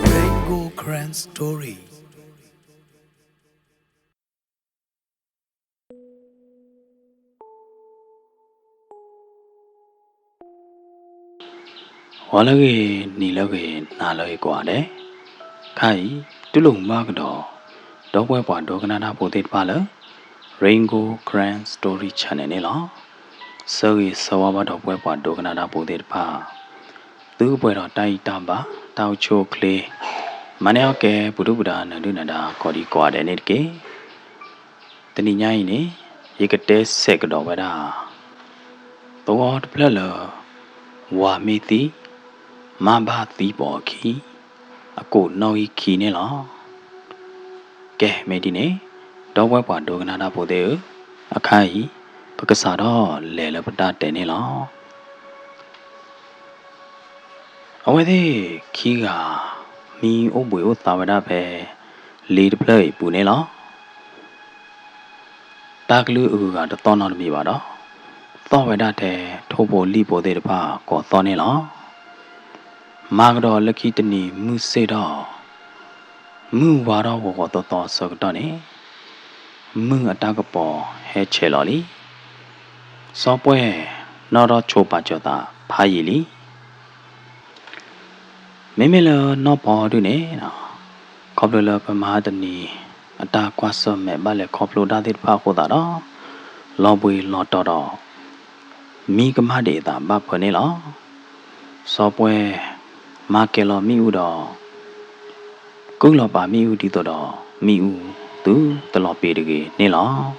Rainbow Karen Story. ဂီၤလၢအဂ့ၤ, နံၤလၢအဂ့ၤ, နၤလၢအဂ့ၤကိးဂၤဒဲး, ခါအံၤ တူၢ်လိာ်မုာ်ဘၣ်ကဒီး ဒီပုၢ်ဝဲၢ်ပှၤဒိကနၣ်တၢ်ဖိသ့ၣ်တဖၣ်လၢ Rainbow Karen Story Channel န့ၣ်လီၤ. ဆၢဂ့ၤဆၢဝါဘၣ် ဒီပုၢ်ဝဲၢ်ပှၤဒိကနၣ်တၢ်ဖိသ့ၣ်တဖၣ် သုကပှဲၤဒီးတၢ်အံၣ်တၢ်ဘါ, တၢ်အိၣ်ဆူၣ်အိၣ်ချ့, မၤန့ၢ်အီၣ်ကဲ ပူၤဒုၣ်ပူၤဒါ နၢၤဒုၣ်နၢၤဒါ ကိးဒံကိးဂၤဒဲးန့ၣ်တက့ၢ်. တနံၤညါအံၤန့ၣ် ယကတဲဆဲးကဒီးဝဲဒၣ် သဝီတဖျၢၣ်လၢ ဝၤမ့ၢ်သံ မါဘၣ်သံပိာ်အခံ အကိးနီၣ်ဂံၢ်ခံန့ၣ်လီၤ. ကဲ မ့ၢ်ဒ်န့ၣ် ဒီပုၢ်ဝဲၢ်ပှၤဒိကနၣ်တၢ်ဖိသ့ၣ်ဧၢ, အခါအံၤ ပကစးထီၣ်လဲၤလၢပတၢ်တဲန့ၣ်လီၤ. အဝဲသ့ၣ်ခံဂၤ မံအိၣ်ဘှံးအိၣ်သါဝဲဒၣ်ဖဲ လ့တဖျၢၣ်အံၤအပူၤန့ၣ်လီၤ. တၢ်ကလုၢ်အဂုၤအဂၤတသီၣ်နီတမံၤဘၣ်ဒီး သီၣ်ဝဲဒၣ်ထဲထိၣ်ဖိလံၣ်ဖိသ့ၣ်တဖၣ်ကိးသီၣ်န့ၣ်လီၤ. မၤကဒီးလၢခံတနံၤမုၢ်ဆ့ၣ်ထီၣ် မုၢ်ဝါထီၣ်ဂီၤဂီၤသီသီအဆၢကတီၢ်န့ၣ် မုၢ်အတၢ်ကပီၤဟဲဆဲးလီၤလံ. စီၤပှဲၢ်နီၣ်ထီၣ်ဆိပာ်စၢၤသးဖးယံာ်လံ. မ့မ့ၢ်လၢနီၢ်ဖီဒုန့ၣ် ခီဖျိလၢပမၤတနံၤ အတၢ်ကွၢ်ဆၢၣ်မဲာ်ဘၣ်လဲၤခီဖျိတၢ်သ့ၣ်တဖၣ်အဃိသတးဒီး လီၤဘှံးလီၤတီၤဒီး မံကမၣ်ဒံးအသးဘၣ်ဖၢန့ၣ်လီၤ. စီၤပှဲၢ်မၤကဲၤလီၤမ့ၣ်အူဒီး ကုၢ်လီၤပာ်မ့ၣ်အူဒ်သိးဒီး မ့ၣ်အူသုတလီၤပ့ၤတဂ့ၤန့ၣ်လီၤ.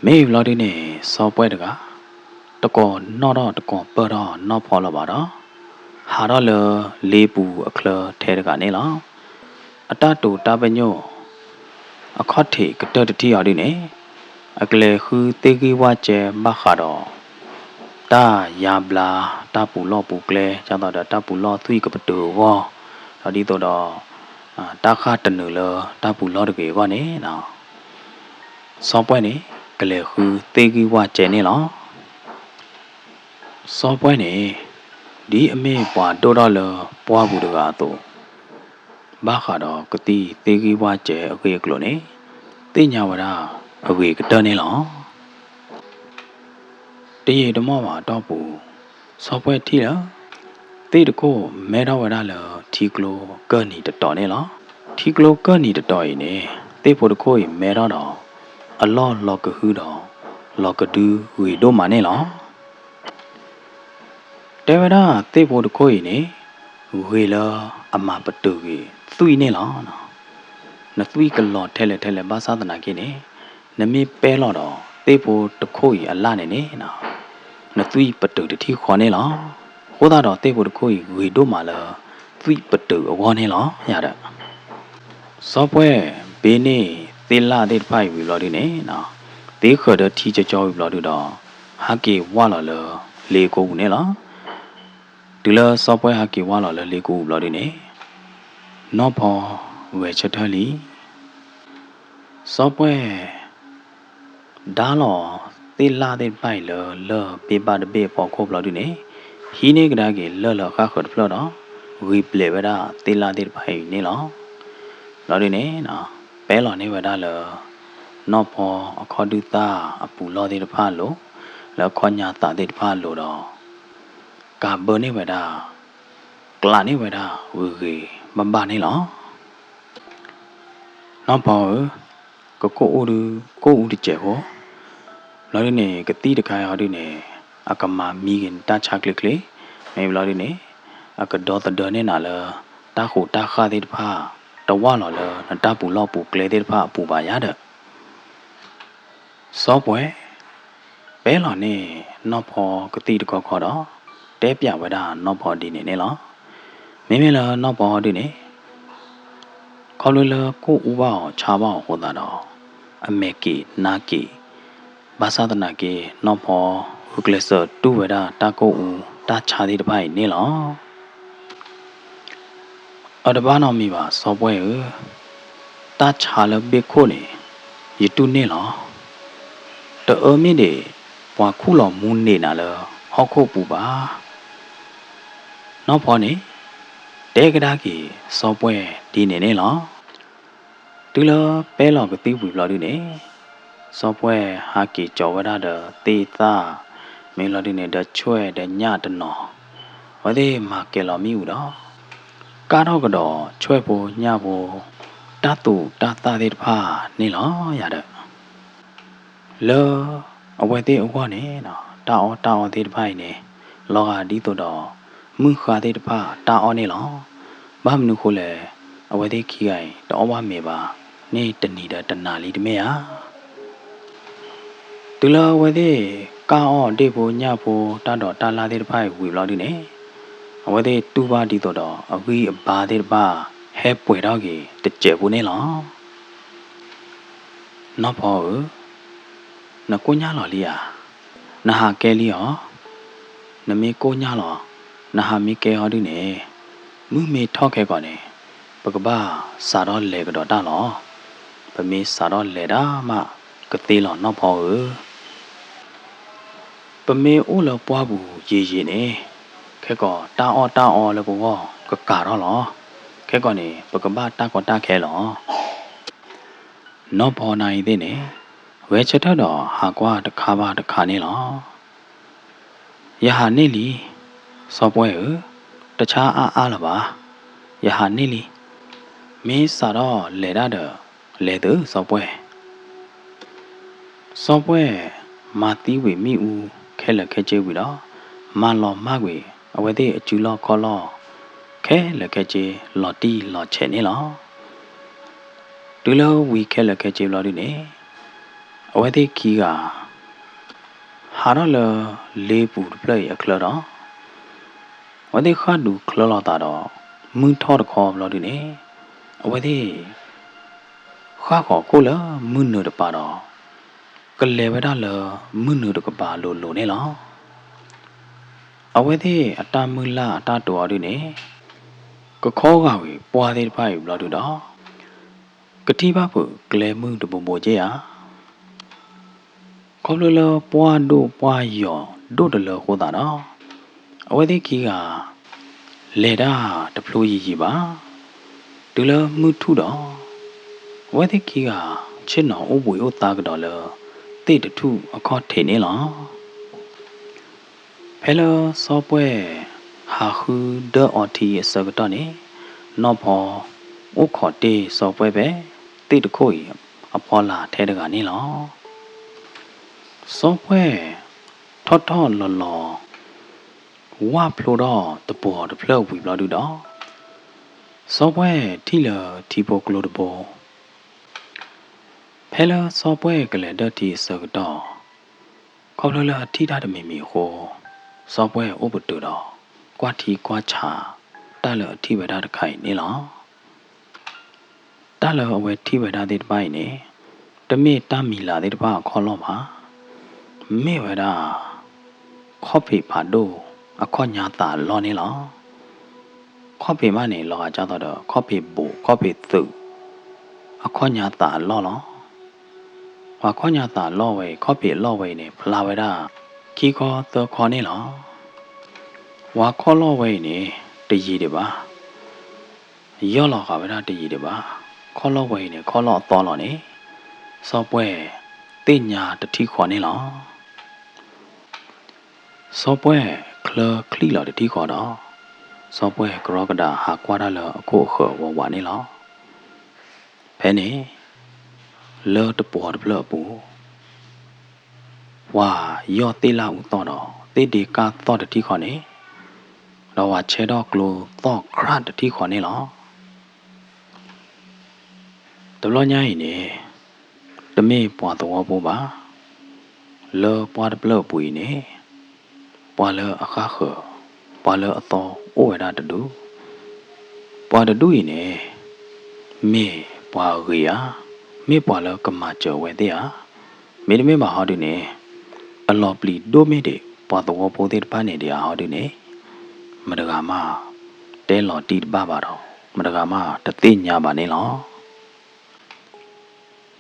မ့ၢ်ဘျီဒုန့ၣ် စီၤပှဲၢ်တဂၤ တကိးနီၣ်ထီၣ်တကိးပၢၢ်ထီၣ်နီၢ်ဖီလၢၤဘၣ်ဒီး ဟးထီၣ်လၢလ့ပူၤအချၢထဲတဂၤန့ၣ်လီၤ. အတၢ်တိာ်တၢ်ပညိၣ် အခီၣ်ထံးကတၢၢ်တထံၣ်အီၤဒုန့ၣ် အကလဲၤဃုသ့ၣ်ဂံၢ်ဝၣ်စဲဘၣ်ဃးဒီး တၢ်ယါဘျါ တၢ်ပူၤလီၢ်ပူၤကျဲ ဒ်သိးဒီးတၢ်ပူၤလီၢ်သွံၣ်ကပတုာ်အဂီၢ် ဒီးဒ်သိးဒီး တၢ်ဃၣ်တနုာ်လၢတၢ်ပူၤလီၢ်တဂ့ၤအဂီၢ်န့ၣ် စီၤပှဲၢ်န့ၣ် ကလဲၤဃုသ့ၣ်ဂံၢ်ဝၣ်စဲန့ၣ်လီၤ. စီၤပှဲၢ်န့ၣ် ဒ်အမ့ၢ်ပှၤဒိၣ်ထီၣ်လၢပှၢ်ပူၤတဂၤအသိး ဘၣ်ဃးဒီးကသံၣ်သ့ၣ်ဂံၢ်ဝၣ်စဲအဂ့ၢ်အကျိၤန့ၣ် သ့ၣ်ညါဝဲဒၣ်အဂ့ၤကတၢၢ်န့ၣ်လီၤ. တယံာ်တမီၢ်ဘၣ်အတီၢ်ပူၤ စီၤပှဲၢ်ထံၣ်လၢ သ့ၣ်တခိၣ်မဲထီၣ်ဝဲဒၣ်လၢထံကျိကၢၢ်နံၤတတီၤန့ၣ်လီၤ. ထံကျိကၢၢ်နံၤတတီၤအံၤန့ၣ် သ့ၣ်ဖိတခိၣ်အံၤမဲထီၣ်ဒီး အလီၢ်လီၤကဟုဒီး လီၤကဒုဂ့ၤဒိၣ်မးန့ၣ်လီၤ. တဲဝဲဒၣ်သ့ၣ်ဖိတခိၣ်အံၤန့ၣ် ဂ့ၤလၢအမၤပတုာ်ဂ့ၤသွံၣ်န့ၣ်လီၤ. နသွံၣ်ကလီၤထဲလဲၣ်ထဲလဲၣ်ဘၣ်ဆၣ်သနာ်က့န့ၣ် နမ့ၢ်ပဲလီၤဒီးသ့ၣ်ဖိတခိၣ်အံၤအလၣ်န့ၣ်န့ၣ် နသွံၣ်ပတုာ်တထံၣ်ဃီန့ၣ်လီၤ. အဃိသတးဒီးသ့ၣ်ဖိတခိၣ်အံၤဂ့ၤဒိၣ်မးလၢ သွံၣ်ပတုာ်အဂီၢ်န့ၣ်လီၤ. ယၤဒီး စီၤပှဲၢ်ဘ့န့ၢ်သ့ၣ်လၣ်သ့ၣ်တဖၣ်အံၤဝံၤဘျီဒုန့ၣ် သ့ဃၢၤဒီးထံကၠီကၠီဝံၤဘျီဒုဒီး ဟးက့ၤဝၢ်လီၤလၢလ့ကိပူၤန့ၣ်လီၤ. တုၤလၢစီၤပှဲၢ်ဟးက့ၤဝၢ်လီၤလၢလ့ကိပူၤဘျီဒုန့ၣ် နီၢ်ဖီဂဲၤဆၢထၢၣ်လံ. စီၤပှဲၢ် ဒါလီၤသ့ၣ်လၣ်သ့ၣ်တဖၣ်အံၤလၢလၢၢ်ဘ့ၣ်ဘၣ်တဘ့ၣ်အဖီခိၣ်ဘျီဒုန့ၣ် ဟံးန့ၢ်ကဒါက့ၤလၢၢ်လၢအဃၣ်ဃၢၤတဖျၢၣ်ဒီး ဂံၢ်ဘျဲးဝဲဒၣ်သ့ၣ်လၣ်သ့ၣ်တဖၣ်အံၤန့ၣ်လီၤ. ဘျီဒုန့ၣ် ပဲလီၤန့ၢ်ဝဲဒၣ်လၢ နီၢ်ဖီအခီၣ်ဒုၣ်သၣ်အပူၤလီၢ်သ့ၣ်တဖၣ်အလိၤ, လၢအခီၣ်ညါသးသ့ၣ်တဖၣ်အလိၤဒီး ကးဘၢန့ၢ်ဝဲဒၣ်, ကျးန့ၢ်ဝဲဒၣ်ဂ့ၤဂ့ၤဘၣ်ဘၣ်န့ၣ်လီၤ. နီၢ်ဖီဧၢ, ကကိၣ်အူဒုး ကိၣ်အူတစဲးဖိ, ဘျီဒုန့ၣ် ကသံၣ်တခါအံၤဟီဒုန့ၣ် အကမၤမံက့ၤနတၢ်ဆါချ့ချ့, မ့ၢ်ဘျီဒုန့ၣ် အကဒီသဒၢန့ၢ်နၤလၢ တၢ်ဃိးတၢ်ဃၣ်သ့ၣ်တဖၣ် တဝၢ်လီၤလၢနတၢ်ပူၤလီၢ်ပူၤကျဲသ့ၣ်တဖၣ်အပူၤဘၣ်ယၤဒီး စီၤပှဲၢ် ပဲလီၤန့ၢ် နီၢ်ဖီကသံၣ်တခီခီဒီး တဲပၠးဝဲဒၣ်နီၢ်ဖီဒ်န့ၣ်န့ၣ်လီၤ. မ့မ့ၢ်လၢနီၢ်ဖီဒုန့ၣ် ခီဖျိလၢကိၣ်အူဘၣ်အီၤဆါဘၣ်အီၤအဃိသတးဒီး အမဲာ်က့ၤနါက့ၤ, ဘၣ်ဆၣ်သနာ်က့ နီၢ်ဖီဂုာ်ကျဲးစၢးတူၢ်ဝဲဒၣ်တၢ်ကိၣ်အူတၢ်ဆါသ့ၣ်တဖၣ်အံၤန့ၣ်လီၤ. အတဘၣ်နီတမံၤဘၣ် စီၤပှဲၢ်ဧၢ, တၢ်ဆါလၢဘ့ၣ်ခိၣ်န့ၣ် ယတူၢ်န့ၢ်လီၤ. တအၢမ့ၢ်ဒံး ပှၤခူၣ်လီၤမူန့ၢ်နၤလၢဟီၣ်ခိၣ်ပူၤဘၣ်. နီၢ်ဖီန့ၣ် တဲကဒါက့ၤစီၤပှဲၢ်ဒ်န့ၣ်န့ၣ်လီၤ. တုၤလၢပဲလီၤကသံၣ်ဝံၤဘျီဒုန့ၣ် စီၤပှဲၢ်ဟးက့ၤကၠီၤဝဲဒၣ်ဒီးသ့ၣ်သၣ် မ့ၢ်လီၤဒုန့ၣ် ဒီးဆွဲၣ်ဒီးညၣ်တနီၤ, အဝဲသ့ၣ်မၤကဲၤလီၤမ့ၣ်အူဒီး ကၢ်ထီၣ်ကဒီးဆွဲၣ်ဖိညၣ်ဖိ တၢ်သူးတၢ်သၣ်သ့ၣ်တဖၣ်န့ၣ်လီၤယၤဒီး လၢအဝဲသ့ၣ်အဂီၢ်န့ၣ် တၢ်အီၣ်တၢ်အီသ့ၣ်တဖၣ်အံၤန့ၣ် လီၤဂာ်ဒ်သိးဒီး မုၢ်ဃါသ့ၣ်တဖၣ်တၢ်အီၣ်န့ၣ်လီၤ. ဘၣ်မနုၤဃိလဲၣ်, အဝဲသ့ၣ်ခံဂၤအံၤ တအီၣ်ဘၣ်မ့ၤဘၣ် န့ၢ်တနံၤဒီးတနၤလံတမ့ၢ်ဧါ. တုၤလၢအဝဲသ့ၣ် ကၢ်အီၣ်ဒ့ၣ်ဖိညၣ်ဖိတၢ်ဒိးတၢ်လၣ်သ့ၣ်တဖၣ်အံၤဝံၤဘျီဒုန့ၣ် အဝဲသ့ၣ်တူၢ်ဘၣ်ဒ်သိးဒီး အဂံၢ်အဘါသ့ၣ်တဖၣ် ဟဲပှဲၤထီၣ်က့ၤတစဲးဖိန့ၣ်လီၤ. နီၢ်ဖီဧၢ, နကိၣ်ညၢ်လီၤလံဧါ. နဟးကဲလံဧါ. နမ့ၢ်ကိၣ်ညၢ်လီၤ, နဟးမ့ၢ်ကဲဟီဒုန့ၣ် မုၢ်မ့ၢ်ထီၣ်ခဲကီးန့ၣ် ပကဘၣ်စးထီၣ်လဲၤကဒီးတၢ်လီၤ. ပမ့ၢ်စးထီၣ်လဲၤဒၣ်မးကသ့လီၤနီၢ်ဖီဧၢ. ပမ့ၢ်အိၣ်လၢပှၢ်ပူၤယံာ်ယံာ်န့ၣ် ခဲကီးတၢ်အီၣ်တၢ်အီလၢပဂီၢ်ကကးထီၣ်လီၤ. ခဲကီးန့ၣ် ပကဘၣ်တၢ်ကီတၢ်ခဲလီၤ. နီၢ်ဖီနၤအံၤသ့ၣ်န့ၣ် ဂဲၤဆၢထၢၣ်ဒီးဟးကွၢ်တခါဘၣ်တခါန့ၣ်လီၤ. ယဟးန့ၢ်လံ, စီၤပှဲၢ်ဧၢ, တဆါအါအါလၢၤဘၣ်. ယဟးန့ၢ်လံ. မ့ၢ်စးထီၣ်လဲၤဒၣ်ဒီး လဲၤသုစီၤပှဲၢ်. စီၤပှဲၢ်မၤသံဝံၤမ့ၣ်အူခဲလၢာ်ခဲဆ့ဝံၤဒီး မၤလီၤမၢ်ကွံာ်အဝဲသ့ၣ်အစုလီၢ်ခီၣ်လီၢ် ခဲလၢာ်ခဲဆ့လီၤတံၢ်လီၤဆဲးန့ၣ်လီၤ. တုၤလၢဝံၤခဲလၢာ်ခဲဆ့ဘျီဒုန့ၣ် အဝဲသ့ၣ်ခံဂၤ ဟးထီၣ်လၢလ့ပူၤတဖျၢၣ်အံၤအချၢဒီး အဝဲသ့ၣ်ဃၣ်ဒူးချၢလိာ်သးဒီး မုၢ်ထီၣ်တခီဘျီဒုန့ၣ် အဝဲသ့ၣ် ဃၣ်ဃီၤခိၣ်လၢမုၢ်နုာ်တပၤဒီး ကလဲၤဝဲဒၣ်လၢမုၢ်နုာ်တကပၤလိၤလိၤန့ၣ်လီၤ. အဝဲသ့ၣ်အတၢ်မုၢ်လၢ်အတၢ်တိၤအီၤဒုန့ၣ် ကခီဂာ်ဝံၤပှၢ်သ့ၣ်တဖၣ်အံၤဘျီဒုဒီး ကထံၣ်ဘၣ်ဖုးကျဲမုၢ်တဘိဘိက့ဧါ. ခီဖျိလၢပှၢ်ဒိၣ်ပှၢ်ယီၤဒိၣ်တလၢအဃိသတးဒီး အဝဲသ့ၣ်ခံဂၤ လဲၤတၢ်တဖျိယံာ်ယံာ်ဘၣ်. တုၤလၢမုၢ်ထူၣ်ဒီး အဝဲသ့ၣ်ခံဂၤ ဆ့ၣ်နီၤအိၣ်ဘှံးအိၣ်သါကဒီးလၢ သ့ၣ်တထူၣ်အခီၣ်ထံးန့ၣ်လီၤ. ဖဲလၢစီၤပှဲၢ်ဟးဃုဒၢအီထံအဆၢကတီၢ်န့ၣ် နီၢ်ဖီအိၣ်ခိးတ့ၢ်စီၤပှဲၢ်ဖဲသ့ၣ်တခိၣ်အံၤအဖီလာ်ထဲတဂၤန့ၣ်လီၤ. စီၤပှဲၢ်ထီၣ်ထီၣ်လီၤလီၤ ဝၣ်ဖျိထီၣ်တပှီၤတဖျၢၣ်ဝံၤဘျီဒုဒီး စီၤပှဲၢ်ထံၣ်လၢထံဖိကျိတဘိ ဖဲလၢစီၤပှဲၢ်ကလဲၤဒၢထံအဆၢကတီၢ် ခီဖျိလၢအထံၣ်တၢ်တမံၤမံၤအဃိ စီၤပှဲၢ်အိၣ်ပတုာ်ဒီး ကွၢ်ထံကွၢ်ဆး တၢ်လၢအထံၣ်ဝဲဒၣ်တခါအံၤန့ၣ်လီၤ. တၢ်လၢအဝဲထံၣ်ဝဲဒၣ်သ့ၣ်တဖၣ်အံၤန့ၣ် တမ့ၢ်တၢ်မံၤလၤသ့ၣ်တဖၣ်အခီၣ်လီၢ်ဘၣ်. မ့ၢ်ဝဲဒၣ် ခီၣ်ဖံးဖးဒိၣ်အခီၣ်ညါသးအလီၢ်န့ၣ်လီၤ. ခီၣ်ဖံးမးန့ၣ် လီၤဂာ်ဒ်သိးဒီး ခီၣ်ဖံးဘူး ခီၣ်ဖံးသုး အခီၣ်ညါသးအလီၢ်လီၤ. ပှၤခီၣ်ညါသးအလီၢ်ဝဲအံၤ ခီၣ်ဖံးအလီၢ်ဝဲအံၤန့ၣ် ဖျါဝဲဒၣ် ခံခီသၢခီန့ၣ်လီၤ. ပှၤခီၣ်လီၢ်ဝဲအံၤန့ၣ် တယံာ်ဒံးဘၣ်. ယီၢ်လီၤဃာ်ဝဲဒၣ်တယံာ်ဒံးဘၣ်. ခီၣ်လီၢ်ဝဲအံၤန့ၣ် ခီၣ်လီၢ်အသီလီၤန့ၣ် စီၤပှဲၢ်သ့ၣ်ညါတထံၣ်ဃီန့ၣ်လီၤ. စီၤပှဲၢ်ချၢချံၣ်လီၤတထံၣ်ဃီဒီး စီၤပှဲၢ်ကရီကဒါဟးကွၢ်တၢ်လၢအခိၣ်အဃၢၤဝးဝးန့ၣ်လီၤ. ဖဲန့ၣ် လၢတပှီၤတဖျၢၣ်အပူၤ ပှၤယီၢ်သ့ၣ်လၣ်အူသီၣ်ဒီး သ့ၣ်ဒ့ကၢ်သီၣ်တထံၣ်ဃီန့ၣ် ဒီးပှၤဆဲထီၣ်ကျိသီၣ်ခြးတထံၣ်ဃီန့ၣ်လီၤ. တဘျီညါအံၤန့ၣ် တမ့ၢ်ပှၤသဝီဖိဘၣ်. လၢပှၢ်တဖျၢၣ်အပူၤအံၤန့ၣ် ပှၤလၢအဃၣ်ဃၢၤ, ပှၤလၢအသီအိၣ်ဝဲဒၣ်တဒူၣ်, ပှၤတဒူၣ်အံၤန့ၣ် မ့ၢ်ပှၤအဂ့ၤဧါ, မ့ၢ်ပှၤလၢကမၤစၢၤဝဲသ့ၣ်ဧါ, မ့တမ့ၢ်ဘၣ်ဟီဒုန့ၣ် အလီၤပျံၤဒိၣ်မ့ၢ်ဒံး ပှၤသဝီဖိသ့ၣ်တဖၣ်န့ၣ်ဒံးဧါဟီဒုန့ၣ် မတဂၤမး တဲလီၤတံၢ်တဘၣ်ဘၣ်ဒီး မတဂၤမးတသ့ၣ်ညါဘၣ်န့ၣ်လီၤ.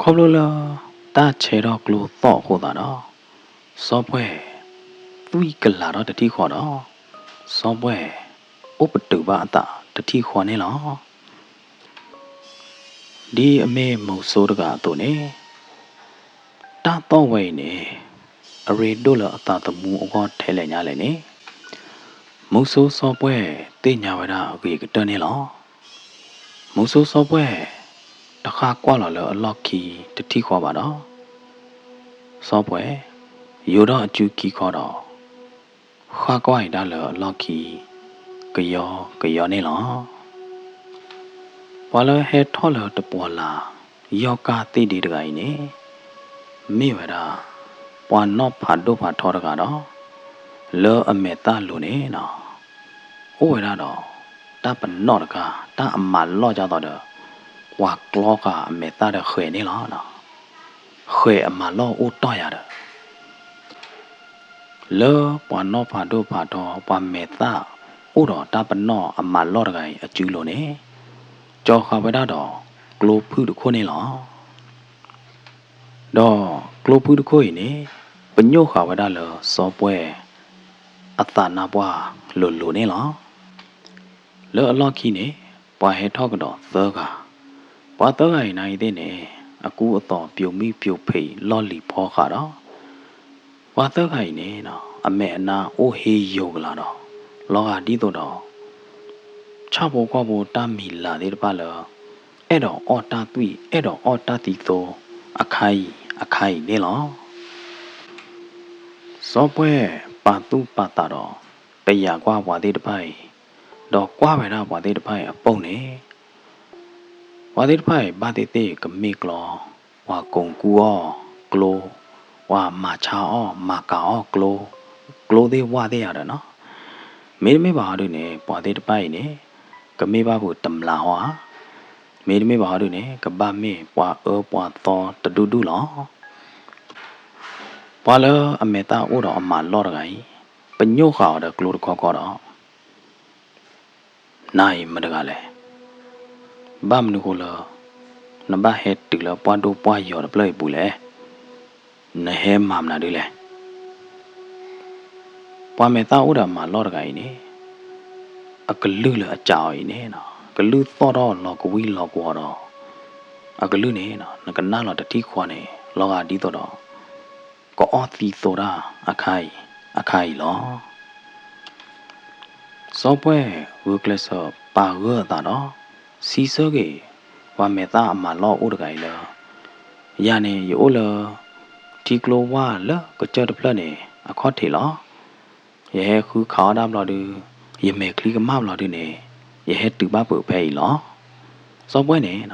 ခီဖျိလၢ တၢ်ဆဲးထီၣ်ကျိသီၣ်အဃိသတးဒီး စီၤပှဲၢ် သွံၣ်ကလာ်ထီၣ်တထံၣ်ဃီဒီး စီၤပှဲၢ် အိၣ်ပတုာ်ဘၣ်အသးတထံၣ်ဃီန့ၣ်လီၤ. ဒ်အမ့ၢ်မုဆိတဂၤအသိးန့ၣ် တၢ်သီၣ်ဝဲအံၤန့ၣ် အရ့ဒိၣ်လၢအသးသမူအဂီၢ်ထဲလဲၣ်ညါလဲၣ်န့ၣ် မုဆိစီၤပှဲၢ်သ့ၣ်ညါဝဲဒၣ်အဂ့ၤကတၢၢ်န့ၣ်လီၤ. မုဆိစီၤပှဲၢ် တဃၣ်ကွၢ်လီၤလၢအလီၢ်ခံတထံၣ်ဃီဘၣ်ဒီး စီၤပှဲၢ် ယိၤထီၣ်အစုခံခီဒီး ဃၣ်ကွၢ်အံၤဒၣ်လၢအလီၢ်ခံ ကယီကယီန့ၣ်လီၤ. ပှၤလၢဟဲထီၣ်လၢတပီၤလၤ ယီၢ်ကၢ်သ့ၣ်ဒ့တဂၤအံၤန့ၣ် မ့ၢ်ဝဲဒၣ် ပှၤနီၣ်ဖးဒိၣ်ဖးထီတဂၤဒီး လၢအမဲာ်သၣ်လိၤန့ၣ်လီၤ အိၣ်ဝဲဒၣ်ဒီး တၢ်ပနီၣ်တခါ တၢ်အမၤလီၢ်ဒ်သိးဒီး ပှၤကျီဃာ်အမဲာ်သၣ်ဒီးဃဲၤန့ၣ်လီၤ. ဃဲၤအမၤလီၢ်အိၣ်တီၢ်ယၤဒီး လၢပှၤနီၣ်ဖးဒိၣ်ဖးထီ ပှၤမဲာ်သၣ်အိၣ်ဒီးတၢ်ပနီၣ်အမၤလီၢ်တဂၤအံၤအစုလိၤန့ၣ် ကၠီၤဃာ်ဝဲဒၣ်ဒီး ကျိဖုၣ်တခိၣ်န့ၣ်လီၤ. ဒီးကျိဖုၣ်တခိၣ်အံၤန့ၣ် ပညိၣ်ဃာ်ဝဲဒၣ်လၢစီၤပှဲၢ် အသးနါပှၢ်လိၤလိၤန့ၣ်လီၤ. လၢအလီၢ်ခံန့ၣ် ပှၤဟဲထီၣ်ကဒီးသၢဂၤ, ပှၤသၢဂၤအံၤနာ်အံၤသ့ၣ်န့ၣ် အကူအသိးပျိၤမံပျိၤဖံးလီၢ်လံၤဖီဃာ်ဒီး ပှၤသၢဂၤအံၤန့ၣ် အမဲာ်အနါအိၣ်ဟ့ယိၤကလာ်ဒီး လီၤဂာ်ဒ်သိးဒီး ဆၣ်ဖိကီၢ်ဖိတၢ်မံၤလၤသ့ၣ်တဖၣ်လၢ အဲၣ်ဒိးအီၣ်တၢ်သွံၣ် အဲၣ်ဒိးအီၣ်တၢ်သံသိ အခါအံၤ အခါအံၤန့ၣ်လီၤ. စီၤပှဲၢ်ပာ်သူၣ်ပာ်သးဒီး တယာ်ကွၢ်ပှၤသ့ၣ်တဖၣ်အံၤ, ဒီးကွၢ်ဝဲဒၣ်ပှၤသ့ၣ်တဖၣ်အံၤအပိၢ်န့ၣ် ပှၤသ့ၣ်တဖၣ်အံၤဘၣ်သ့ၣ်သ့ၣ်ကမ့ၢ်ကျီ, ပှၤကိးကူအီၣ်ကျိ, ပှၤမၤဆါအီၣ်မၤကၤအီၣ်ကျိ, ကျိသ့ၣ်ဝၣ်သ့ၣ်ယၤဒီးနီၤ, မ့တမ့ၢ်ဘၣ်ဟီဒုန့ၣ် ပှၤသ့ၣ်တဖၣ်အံၤန့ၣ် ကမ့ၢ်ဘၣ်ပှၤတမျးဟီဧါ, မ့တမ့ၢ်ဘၣ်ဟီဒုန့ၣ် ကဘၣ်မ့ၢ်ပှၤအၢပှၤသီတဒူၣ်ဒူၣ်လီၤ. ပှၤလၢအမဲာ်သၣ်အိၣ်ဒီးအမၤလီၢ်တဂၤအံၤ ပညိၣ်ဃာ်အီၤဒီးကျိတခီခီဒီး နၤအံၤမတဂၤလဲၣ်. ဘၣ်မနုၤဃိလၢ နဘၣ်ဟဲတုၤလၢပှၢ်ဒိၣ်ပှၢ်ယီၤတဖျၢၣ်အံၤပူၤလဲၣ်. နဟဲမၤမနုၤဒ်လဲၣ်. ပှၤမဲာ်သၣ်အိၣ်ဒီးအမၤလီၢ်တဂၤအံၤန့ၣ် အကလုၢ်လၢအကးအီၤအံၤန့ၣ် ကလုၢ်သီၣ်ထီၣ်လီၤကဝံၣ်လီၤကွီၤဒီး အကလုၢ်န့ၣ် နကနၣ်လီၤတထံၣ်ဃီန့ၣ် လီၤဂာ်ဒ်သိးဒီး ကအီၣ်သံသိတၢ်အခါအံၤ အခါအံၤလီၤ. စီၤပှဲၢ်ဂုာ်ကျဲးစၢးပာ်ဂၢၢ်အသးဒီး စံးဆၢက့ၤ ပှၤမဲာ်သၣ်အမၤလီၢ်အိၣ်တဂၤအံၤလၢ ယၤန့ၣ် ယအိၣ်လၢ ထံကျိဝၢ်လၢကစၢၢ်တဖျၢၣ်န့ၣ် အခီၣ်ထံးလီၤ. ယဟဲဃုခးအီၣ်တၢ်ဘျီဒု ယမဲာ်ချံကမၣ်ဘျီဒုန့ၣ် ယဟဲတုၤဘၣ်ဖဲအံၤလီၤ. စီၤပှဲၢ်န့ၣ်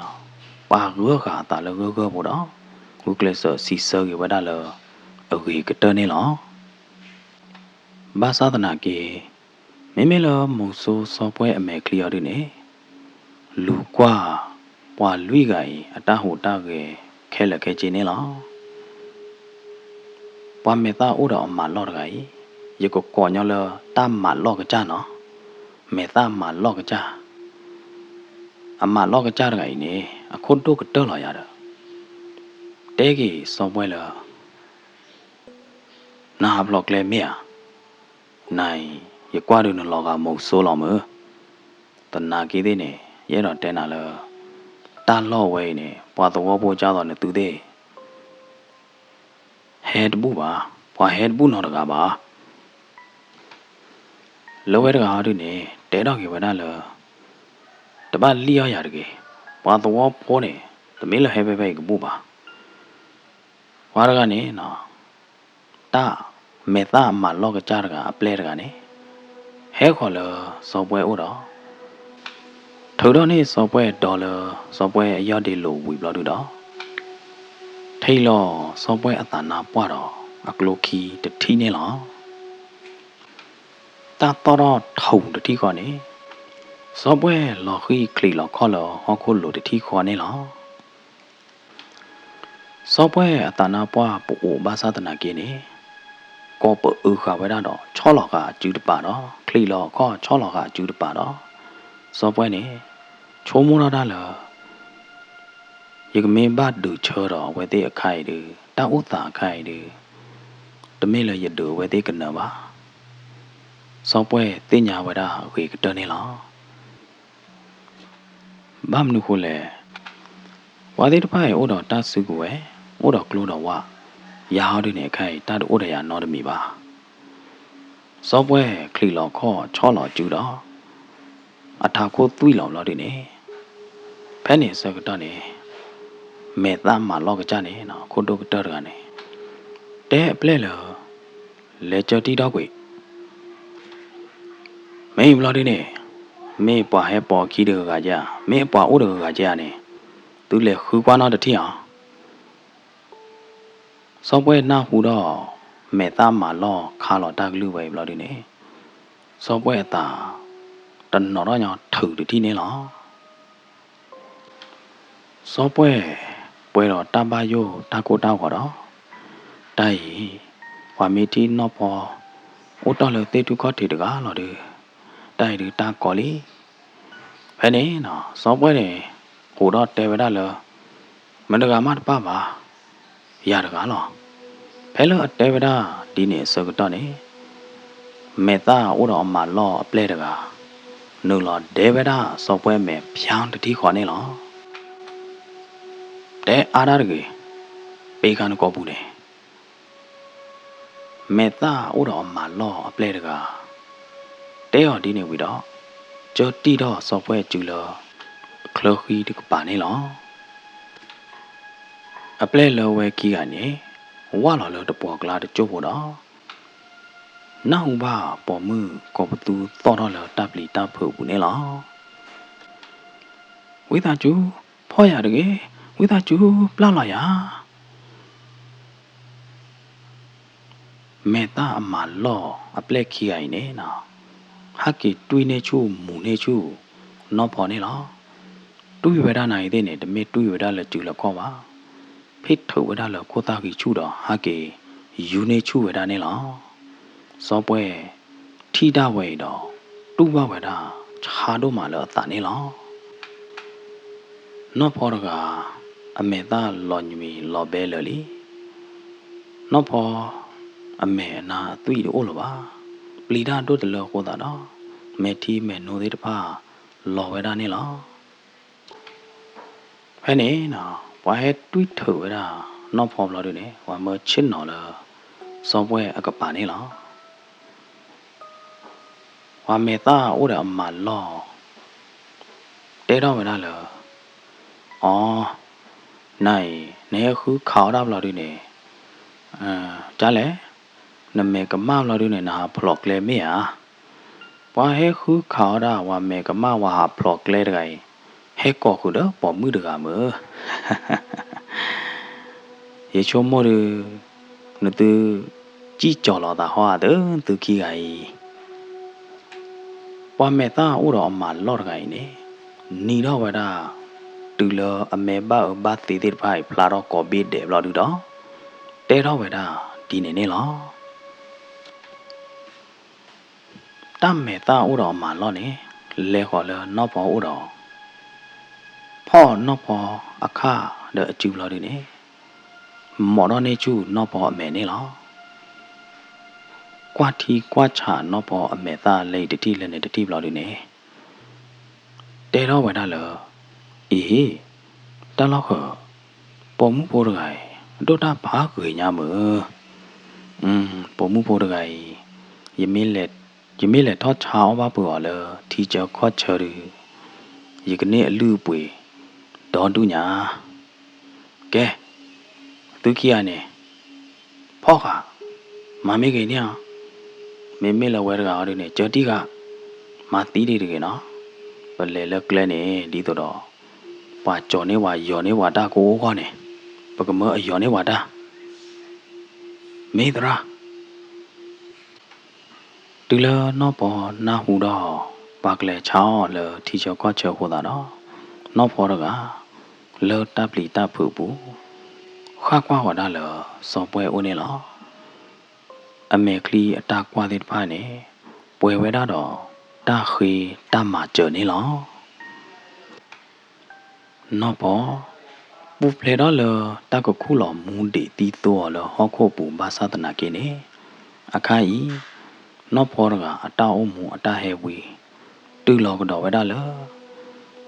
ပာ်ဂၢၢ်ဃာ်အသးလၢဂၢၢ်ဂၢၢ်ဖိဒီး ဂုာ်ကျဲးစၢးစံးဆၢက့ၤဝဲဒၣ်လၢ အဂ့ၤကတၢၢ်န့ၣ်လီၤ. ဘၣ်ဆၣ်သနာ်က့ မ့မ့ၢ်လၢမုဆိစီၤပှဲၢ်အမဲာ်ချံအီၤဒုန့ၣ် လူၤကွၢ် ပှၤလွံၢ်ဂၤအံၤ အတၢ်ဟူးတၢ်ဂဲၤခဲလၢာ်ခဲဆ့န့ၣ်လီၤ. ပှၤမဲာ်သၣ်အိၣ်ဒီးအမၤလီၢ်တဂၤအံၤ ယကကိးညီလၢတၢ်မၤလီၢ်ကစၢ်နီၤ, မဲာ်သၣ်မၤလီၢ်ကစၢ်, အမၤလီၢ်ကစၢ်တဂၤအံၤန့ၣ် အခိၣ်ဒိၣ်ကတၢၢ်လီၤယၤဒီး တဲက့ၤစီၤပှဲၢ်လၢ နဟးဖျိးကျဲမ့ၢ်ဧါ, နၤအံၤ ယကွၢ်ဒုးနလီၤဂာ်မုဆိလီၤမုၢ်, သနာ်က့သ့ၣ်န့ၣ် ယအဲၣ်ဒိးတဲနၤလၢ တၢ်လီၢ်ဝဲအံၤန့ၣ် ပှၤသဝီဖိကၢ်သိးနသုသ့ၣ် ဟဲတဘူၣ်ဘၣ်, ပှၤဟဲတဘူၣ်နီတဂၤဘၣ်. လၢဝဲတဂၤဟီဒုန့ၣ် တဲထီၣ်က့ၤဝဲဒၣ်လၢ တဘၣ်လံၣ်အီၣ်ယၤတဂ့ၤ, ပှၤသဝီဖိန့ၣ် တမ့ၢ်လၢဟဲဖဲဖဲအံၤကဘူၣ်ဘၣ်. ပှၤတဂၤန့ၣ် တၢ်မဲာ်သၣ်အမၤလီၢ်ကစၢ်တဂၤအပျဲၢ်တဂၤန့ၣ် ဟဲဃီၤလၢစီၤပှဲၢ်အိၣ်ဒီး ထုးထီၣ်န့ၢ်စီၤပှဲၢ်ဒီလၢစီၤပှဲၢ်အယီၢ်ဒ့လိာ်ဝံၤဘျီဒုဒီး ထံၣ်လီၤစီၤပှဲၢ်အသးနါပှၢ်ဒီးအကျိခံတထံၣ်န့ၣ်လီၤ. တၢ်သီၣ်ထီၣ်ထူၣ်တထံၣ်ဃီန့ၣ်, စီၤပှဲၢ်လီၤဃံၣ်ချံးလီၤခီၣ်လၢဟီၣ်ခိၣ်လိၤတထံၣ်ဃီန့ၣ်လီၤ. စီၤပှဲၢ်အသးနါပှၢ်ပအိၣ်ဘၣ်ဆၣ်သနာ်က့န့ၣ်, ကိးပအုးဃာ်ဝဲဒၣ်ဒီး ဆီၣ်လီၤဃာ်အစုတပၤဒီး ချံးလီၤခီၣ်ဆီၣ်လီၤဃာ်အစုတပၤဒီး, စီၤပှဲၢ်န့ၣ် ဆိကမိၣ်ထီၣ်တၢ်လၢ ယကမ့ၢ်ဘၣ်ဒုးဆၢဒီးအဝဲသ့ၣ်အခါအံၤဒီး တၢ်အိၣ်သးအခါအံၤဒီး တမ့ၢ်လၢယဒုးအဝဲသ့ၣ်ကနၢၤဘၣ်. စီၤပှဲၢ်သ့ၣ်ညါဝဲဒၣ်အဂ့ၤကတၢၢ်န့ၣ်လီၤ. ဘၣ်မနုၤဃိလဲၣ်, ပှၤသ့ၣ်တဖၣ်အံၤအိၣ်ဒီးတၢ်စုကဝဲၤ, အိၣ်ဒီးကျိဒီးဝၣ်, ယၤဟီဒုန့ၣ် အခါအံၤ တၢ်တအိၣ်ဒီးယၤနီတမံၤဘၣ်. စီၤပှဲၢ်ချံးလီၤခီၣ်ဆီၣ်လီၤစုဒီး အထးခိၣ်သွံၣ်လီၤဘျီဒုန့ၣ်, ဖဲန့ၣ်အဆၢကတီၢ်န့ၣ် မဲာ်သၣ်မၤလီၢ်ကစၢ်န့ၣ် ခိၣ်ဒိၣ်ကတၢၢ်တဂၤန့ၣ် တဲအပျဲၢ်လၢ လဲၤကၢတံၢ်ထီၣ်ကွံာ်, မ့ၢ်ဘျီဒုန့ၣ် မ့ၢ်ပှၤဟဲပိာ်အခံတဂၤဂၤက့ဧါ, မ့ၢ်ပှၤအိၣ်တဂၤဂၤက့ဧါန့ၣ် သုလဲၤဃုကွၢ်နီတထံၣ်ဧါ. စီၤပှဲၢ်နၢ်ဟူဒီး မဲာ်သၣ်မၤလီၢ်ခါလီၤတၢ်ကလုၢ်ဝဲအံၤဘျီဒုန့ၣ်, စီၤပှဲၢ်အသး တနီၤထီၣ်ညီထုးတထံၣ်န့ၣ်လီၤ. စီၤပှဲၢ်ပှဲၤဒီးတၢ်ဘၣ်ယိၣ်တၢ်ကိၢ်တၢ်ဂီၤဒီး, တၢ်အံၤ ပှၤမ့ၢ်ထံၣ်နီၢ်ဖီ အိၣ်တ့ၢ်လၢသ့ၣ်ထူၣ်ခီၣ်ထံးတဂၤလီၤဒီး, တၢ်အံၤဒုးတၢ်ကီလံ. ဖဲန့ၣ် စီၤပှဲၢ်န့ၣ် ဟူးဒီးတဲဝဲဒၣ်လၢ မတၤတဂၤမးတပၣ်ဘၣ်, ယၤတဂၤလီၤ. ဖဲလၢအတဲဝဲဒၣ်ဒ်န့ၣ်အဆၢကတီၢ်န့ၣ်, မဲာ်သၣ်အိၣ်ဒီးအမၤလီၢ်အပျဲၢ်တဂၤ နုာ်လီၤဒဲဝဲဒၣ်စီၤပှဲၢ်မဲာ်ဖၠါတထံၣ်ဃီန့ၣ်လီၤ. တဲအါဒၣ်တဂ့ၤ, ပ့ၤဃာ်နကိာ်ပူၤန့ၣ် မဲာ်သၣ်အိၣ်ဒီးအမၤလီၢ်အပျဲၢ်တဂၤ တဲအီၤဒ်န့ၣ်ဝံၤဒီး, ကၢတံၢ်ထီၣ်စီၤပှဲၢ်စုလၢ ချၢဃံတကပၤန့ၣ်လီၤ. အပျဲၢ်လၢဝဲခံဂၤန့ၣ် ဝၢ်လီၤလၢတပှီၤကျါတကၠိၢ်ဖိဒီး နၢ်ဟူဘၣ်ပိာ်မုၣ်ကိးပသူသီၣ်ထီၣ်လၢတၢ်ပျံၤတၢ်ဖုးအပူၤန့ၣ်လီၤ. ဝံသးစူၤ ဖီၣ်ယၤတဂ့ၤ, ဝံသးစူၤ ပျၢ်လီၤယၤ. မဲာ်သၣ်အမၤလီၢ်အပျဲၢ်ခံဂၤအံၤန့ၣ်, ဟဲက့ၤတွံၢ်န့ၢ်ဆူၣ်မူၤန့ၢ်ဆူၣ်နီၢ်ဖီန့ၣ်လီၤ. တွံၢ်ဝဲဒၣ်နၤအံၤသ့ၣ်န့ၣ် တမ့ၢ်တွံၢ်ဝဲဒၣ်လၢစုလၢခီၣ်ဘၣ်, ဖ့ၣ်ထုးဝဲဒၣ်လၢခိၣ်သၣ်ဃံဆူၣ်ဒီး ဟဲက့ၤယူၤန့ၢ်ဆူၣ်ဝဲဒၣ်န့ၣ်လီၤ. စီၤပှဲၢ်ထံၣ်ဒၣ်ဝဲအံၤဒီး တူၢ်ဘၣ်ဝဲဒၣ်ဆါဒိၣ်မးလၢအသးန့ၣ်လီၤ. နီၢ်ဖီတဂၤ အမဲာ်သၣ်လီၤညွံးလီၤဘဲလၢာ်လံ. နီၢ်ဖီအမဲာ်အနါအသွံၣ်တအိၣ်လၢၤဘၣ်. ပျံၤတၢ်ဒိၣ်တလၢအဃိသတးဒီး မဲာ်ထံမဲာ်နိသ့ၣ်တဖၣ်လီၤဝဲဒၣ်န့ၣ်လီၤ. ဖဲန့ၣ် ပှၤဟဲတွံၢ်ထုးဝဲဒၣ်နီၢ်ဖီဘျီဒုန့ၣ် ပှၤမၢဆ့ၣ်နီၤလၢ စီၤပှဲၢ်အကပၤန့ၣ်လီၤ. ပှၤမဲာ်သၣ်အိၣ်ဒီးအမၤလီၢ် တဲထီၣ်ဝဲဒၣ်လၢ အီ, နၤအံၤ နဟဲဃုခးအီၣ်ဒၣ်ဘျီဒုန့ၣ်, ကလဲၣ်, နမဲာ်ကမၣ်ဘျီဒုန့ၣ် နဟးဖျိးကျဲမ့ၢ်ဧါ. ပှၤဟဲဃုခးအီၣ်ဒၣ် ပှၤမဲာ်ကမၣ် ပှၤဟးဖျိးကျဲတဂၤအံၤ ဟဲကိးဃုာ်ဒီးပိာ်မုၣ်တဂၤမ့ၢ် ယဆိကမိၣ်ဒီး နသု စံၣ်ကၠီၤလီၤသးဟီဧါ သုခံဂၤအံၤ. ပှၤမဲာ်သၣ်အိၣ်ဒီးအမၤလီၢ်တဂၤအံၤန့ၣ် နံၤထီၣ်ဝဲဒၣ် တုၤလၢအမဲာ်ဘၣ်အၢဘၣ်သီသ့ၣ်တဖၣ်အံၤ ဖျါထီၣ်ကိးဘ့ၣ်ဒဲးဘျီဒုဒီး တဲထီၣ်ဝဲဒၣ်ဒ်န့ၣ်န့ၣ်လီၤ. တၢ်မဲာ်သၣ်အိၣ်ဒီးအမၤလီၢ်န့ၣ် လဲၤဃီၤလၢနီၢ်ဖီအိၣ်ဒီး ဖီၣ်နီၢ်ဖီအခၣ်ဒီးအစုဘျီဒုန့ၣ် မိာ်ထီၣ်န့ၢ်ဆူၣ်နီၢ်ဖီအမဲာ်န့ၣ်လီၤ. ကွၢ်ထံကွၢ်ဆးနီၢ်ဖီအမဲာ်သၣ်လၢအံၤတထံၣ်လၢန့ၣ်တထံၣ်ဘျီဒုန့ၣ် တဲထီၣ်ဝဲဒၣ်လၢ အ့, တၢ်လီၢ်ဃၢၤ, ပိာ်မုၣ်ဖိတဂၤအံၤ ဒိၣ်တၢ်ဖးဂ့ၤညါမ့ၢ်, ပိာ်မုၣ်ဖိတဂၤအံၤ ယမ့ၢ်လဲၤထီၣ်ဆါအီၣ်ဘၣ်ပှဲၤအီၤလၢထံဆၢကီၢ်ဆၢဒီး ယကန့ၢ်အလုၢ်အပှ့ၤဒီဒူၣ်ညါ. ကဲ, သုခံဂၤန့ၣ် ဖီၣ်ဃာ်, မၤမ့ၢ်ဂ့ၤန့ၢ်အီၤ, မ့မ့ၢ်လၢဝဲတဂၤအီၤဒုန့ၣ် ကၢတံၢ်ဃာ်, မၤသံဒံးတဂ့ၤနီၤ. ပလဲၤလၢကျဲန့ၣ် ဒ်သိးဒီး ပှၤကၠီၤန့ၢ်ပှၤယီၤန့ၢ်ပှၤတၢ်ကအိၣ်ဂီၢ်န့ၣ် ပကမၢအယီၤန့ၢ်ပှၤတၢ်, မ့ၢ်သရၣ်. တုၤလၢနီၢ်ဖီနၢ်ဟူဒီး ပှၤကလဲၤဆါအီၣ်လၢထံဆၢကီၢ်ဆၢအဃိသတးဒီး, နီၢ်ဖီတဂၤ လၢတၢ်ပျံၤတၢ်ဖုးအပူၤ ဃၣ်ကွၢ်ဝဲဒၣ်လၢစီၤပှဲၢ်အိၣ်န့ၣ်လီၤ. အမဲာ်ချံအတၢ်ကွၢ်သ့ၣ်တဖၣ်န့ၣ် ပှဲၤဝဲဒၣ်ဒီးတၢ်ဃ့တၢ်မၤစၢၤန့ၣ်လီၤ. နီၢ်ဖီ ပူၤဖျဲးထီၣ်လၢတၢ်ကခူၣ်လီၤမူဒံးသံသိအီၤလၢဟီၣ်ခိၣ်ပူၤဘၣ်ဆၣ်သနာ်က့န့ၣ်, အခါအံၤ နီၢ်ဖီတဂၤအတၢ်အိၣ်မူအတၢ်ဟဲဝံ တုၤလီၤကဒီးဝဲဒၣ်လၢ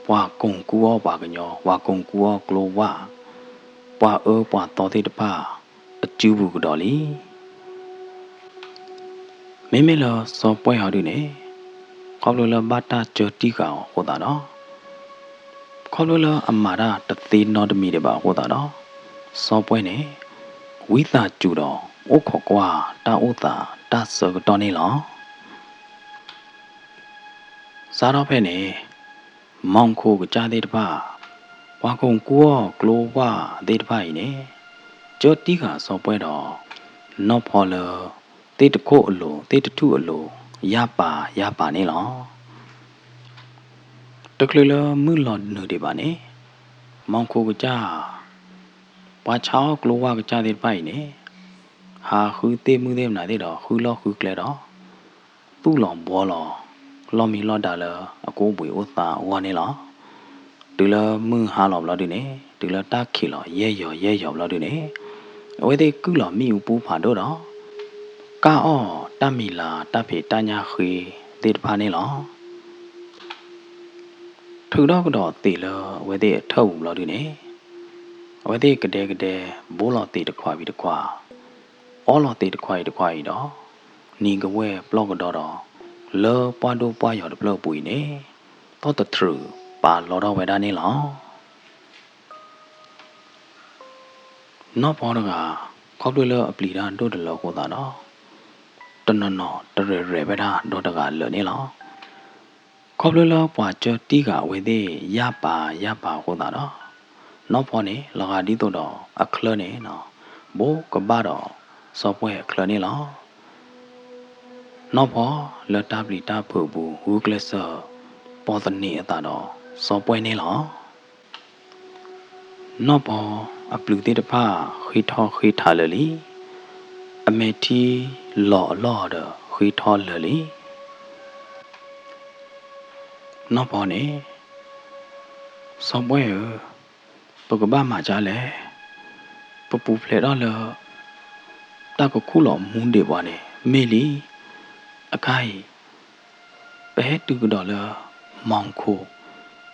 ပှၤကိၢ်ကူအီၣ်ပှၤကညီ, ပှၤကိၢ်ကူအီၣ်ကျိဝၣ်, ပှၤအၢပှၤသီသ့ၣ်တဖၣ် အစုပူၤကဒီးလံ. မ့မ့ၢ်လၢစီၤပှဲၢ်အီၤဒုန့ၣ်, ခီဖျိလၢဘၣ်တၢ်စၢတံၢ်ဃာ်အီၤအဃိသတးဒီး, ခီဖျိလၢအမၤတၢ်တသ့နီတမံၤဒံးဘၣ်အဃိသတးဒီး, စီၤပှဲၢ်န့ၣ် ဝံသးစူၤဒီးအိၣ်ခိးကွၢ်တၢ်အိၣ်သးတၢ်ဆၢကတီၢ်န့ၣ်လီၤ. စးထီၣ်ဖဲန့ၣ် မီၢ်ခိၣ်ကစၢ်သ့ၣ်တဖၣ်, ပှၤကိၢ်ကူအီၣ်ကျိဝၣ်သ့ၣ်တဖၣ်အံၤန့ၣ်, စၢတံၢ်ဃာ်စီၤပှဲၢ်ဒီး နီၢ်ဖီလၢ သ့ၣ်တခိၣ်အလိၤ သ့ၣ်တထူၣ်အလိၤ ယၢ်ပၤယၢ်ပၤန့ၣ်လီၤ. တချုးလၢမုၢ်လီၤနုာ်ဒံးဘၣ်န့ၣ်, မီၢ်ခိၣ်ကစၢ်, ပှၤဆါအီၣ်ကျိဝၣ်ကစၢ်သ့ၣ်တဖၣ်အံၤန့ၣ်, ဟးဃုသ့ၣ်မုၣ်သ့ၣ်မနုၤသ့ၣ်ဒီး ဃုလီၢ်ဃုကျဲဒီး သူၣ်လီၤဘှီလီၤ လီၢ်မံလီၢ်ဒါလၢအကအိၣ်ဘှံးအိၣ်သါအဂီၢ်န့ၣ်လီၤ. တုၤလၢမုၢ်ဟါလီၤဘျီဒုန့ၣ်, တုၤလၢတၢ်ခံးလီၤယဲၢ်ယီၤယဲၢ်ယီၤဘျီဒုန့ၣ်, အဝဲသ့ၣ်ကုၢ်လီၤမ့ၣ်အူပူဖးဒိၣ်ဒီး ကၢ်အီၣ်တၢ်မံၤလၤတၢ်ဖံးတၢ်ညၣ်ဃ့သ့ၣ်တဖၣ်န့ၣ်လီၤ. ထုးထီၣ်ကဒီးသံးလၢအဝဲသ့ၣ်အထၢၣ်ပူၤဘျီဒုန့ၣ်, အဝဲသ့ၣ်ကဒဲကဒဲ ဘိလီၤသံးတခွးဝံၤတခွး, အီလီၤသံးတခွးအံၤတခွးအံၤဒီး, နံၤကဝဲၢ်ပျီၢ်ကဒီဒီး လၢပှၢ်ဒိၣ်ပှၢ်ယီၤတဖျၢၣ်အပူၤအံၤန့ၣ်, သီၣ်တထြူးပာ်လီၤထီၣ်ဝဲဒၣ်န့ၣ်လီၤ. နီၢ်ဖီတဂၤ ခီဖျိလၢအပျံၤတၢ်ဒိၣ်တလၢအဃိသတးဒီး, တနီၤနီၤတရဲၣ်ရဲၣ်ဝဲဒၣ်ဒီးတဂၤလၢာ်န့ၣ်လီၤ. ခီဖျိလၢပှၤစၢတံၢ်ဃာ်အဝဲသ့ၣ်ယၢ်ပၤယၢ်ပၤအဃိသတးဒီး, နီၢ်ဖီန့ၣ် လီၤဂာ်ဒ်သိးဒီးအချၢန့ၣ် ဘိးကဘၣ်ဒီးစီၤပှဲၢ်အချၢန့ၣ်လီၤ. နီၢ်ဖီလၢတၢ်ပျံၤတၢ်ဖုးအပူၤ ဂုာ်ကျဲးစၢးပိာ်သန့ၤအသးဒီးစီၤပှဲၢ်န့ၣ်လီၤ. နီၢ်ဖီအပျုၤသ့ၣ်တဖၣ်ဃ့ထီၣ်ဃ့ထးလၢာ်လံ. အမဲာ်ထံလီၤအလီၢ်ဒီးဃ့ထီၣ်လၢာ်လံ. နီၢ်ဖီန့ၣ်, စီၤပှဲၢ်ဧၢ, ပကဘၣ်မၤဒ်လဲၣ်. ပပူၤဖျဲးထီၣ်လၢ တၢ်ကခူၣ်လီၤမူဒံးပှၤန့ၣ် မ့ၢ်လံ. အခါအံၤ ပဟဲတုၤကဒီးလၢ မီၢ်ခိၣ်,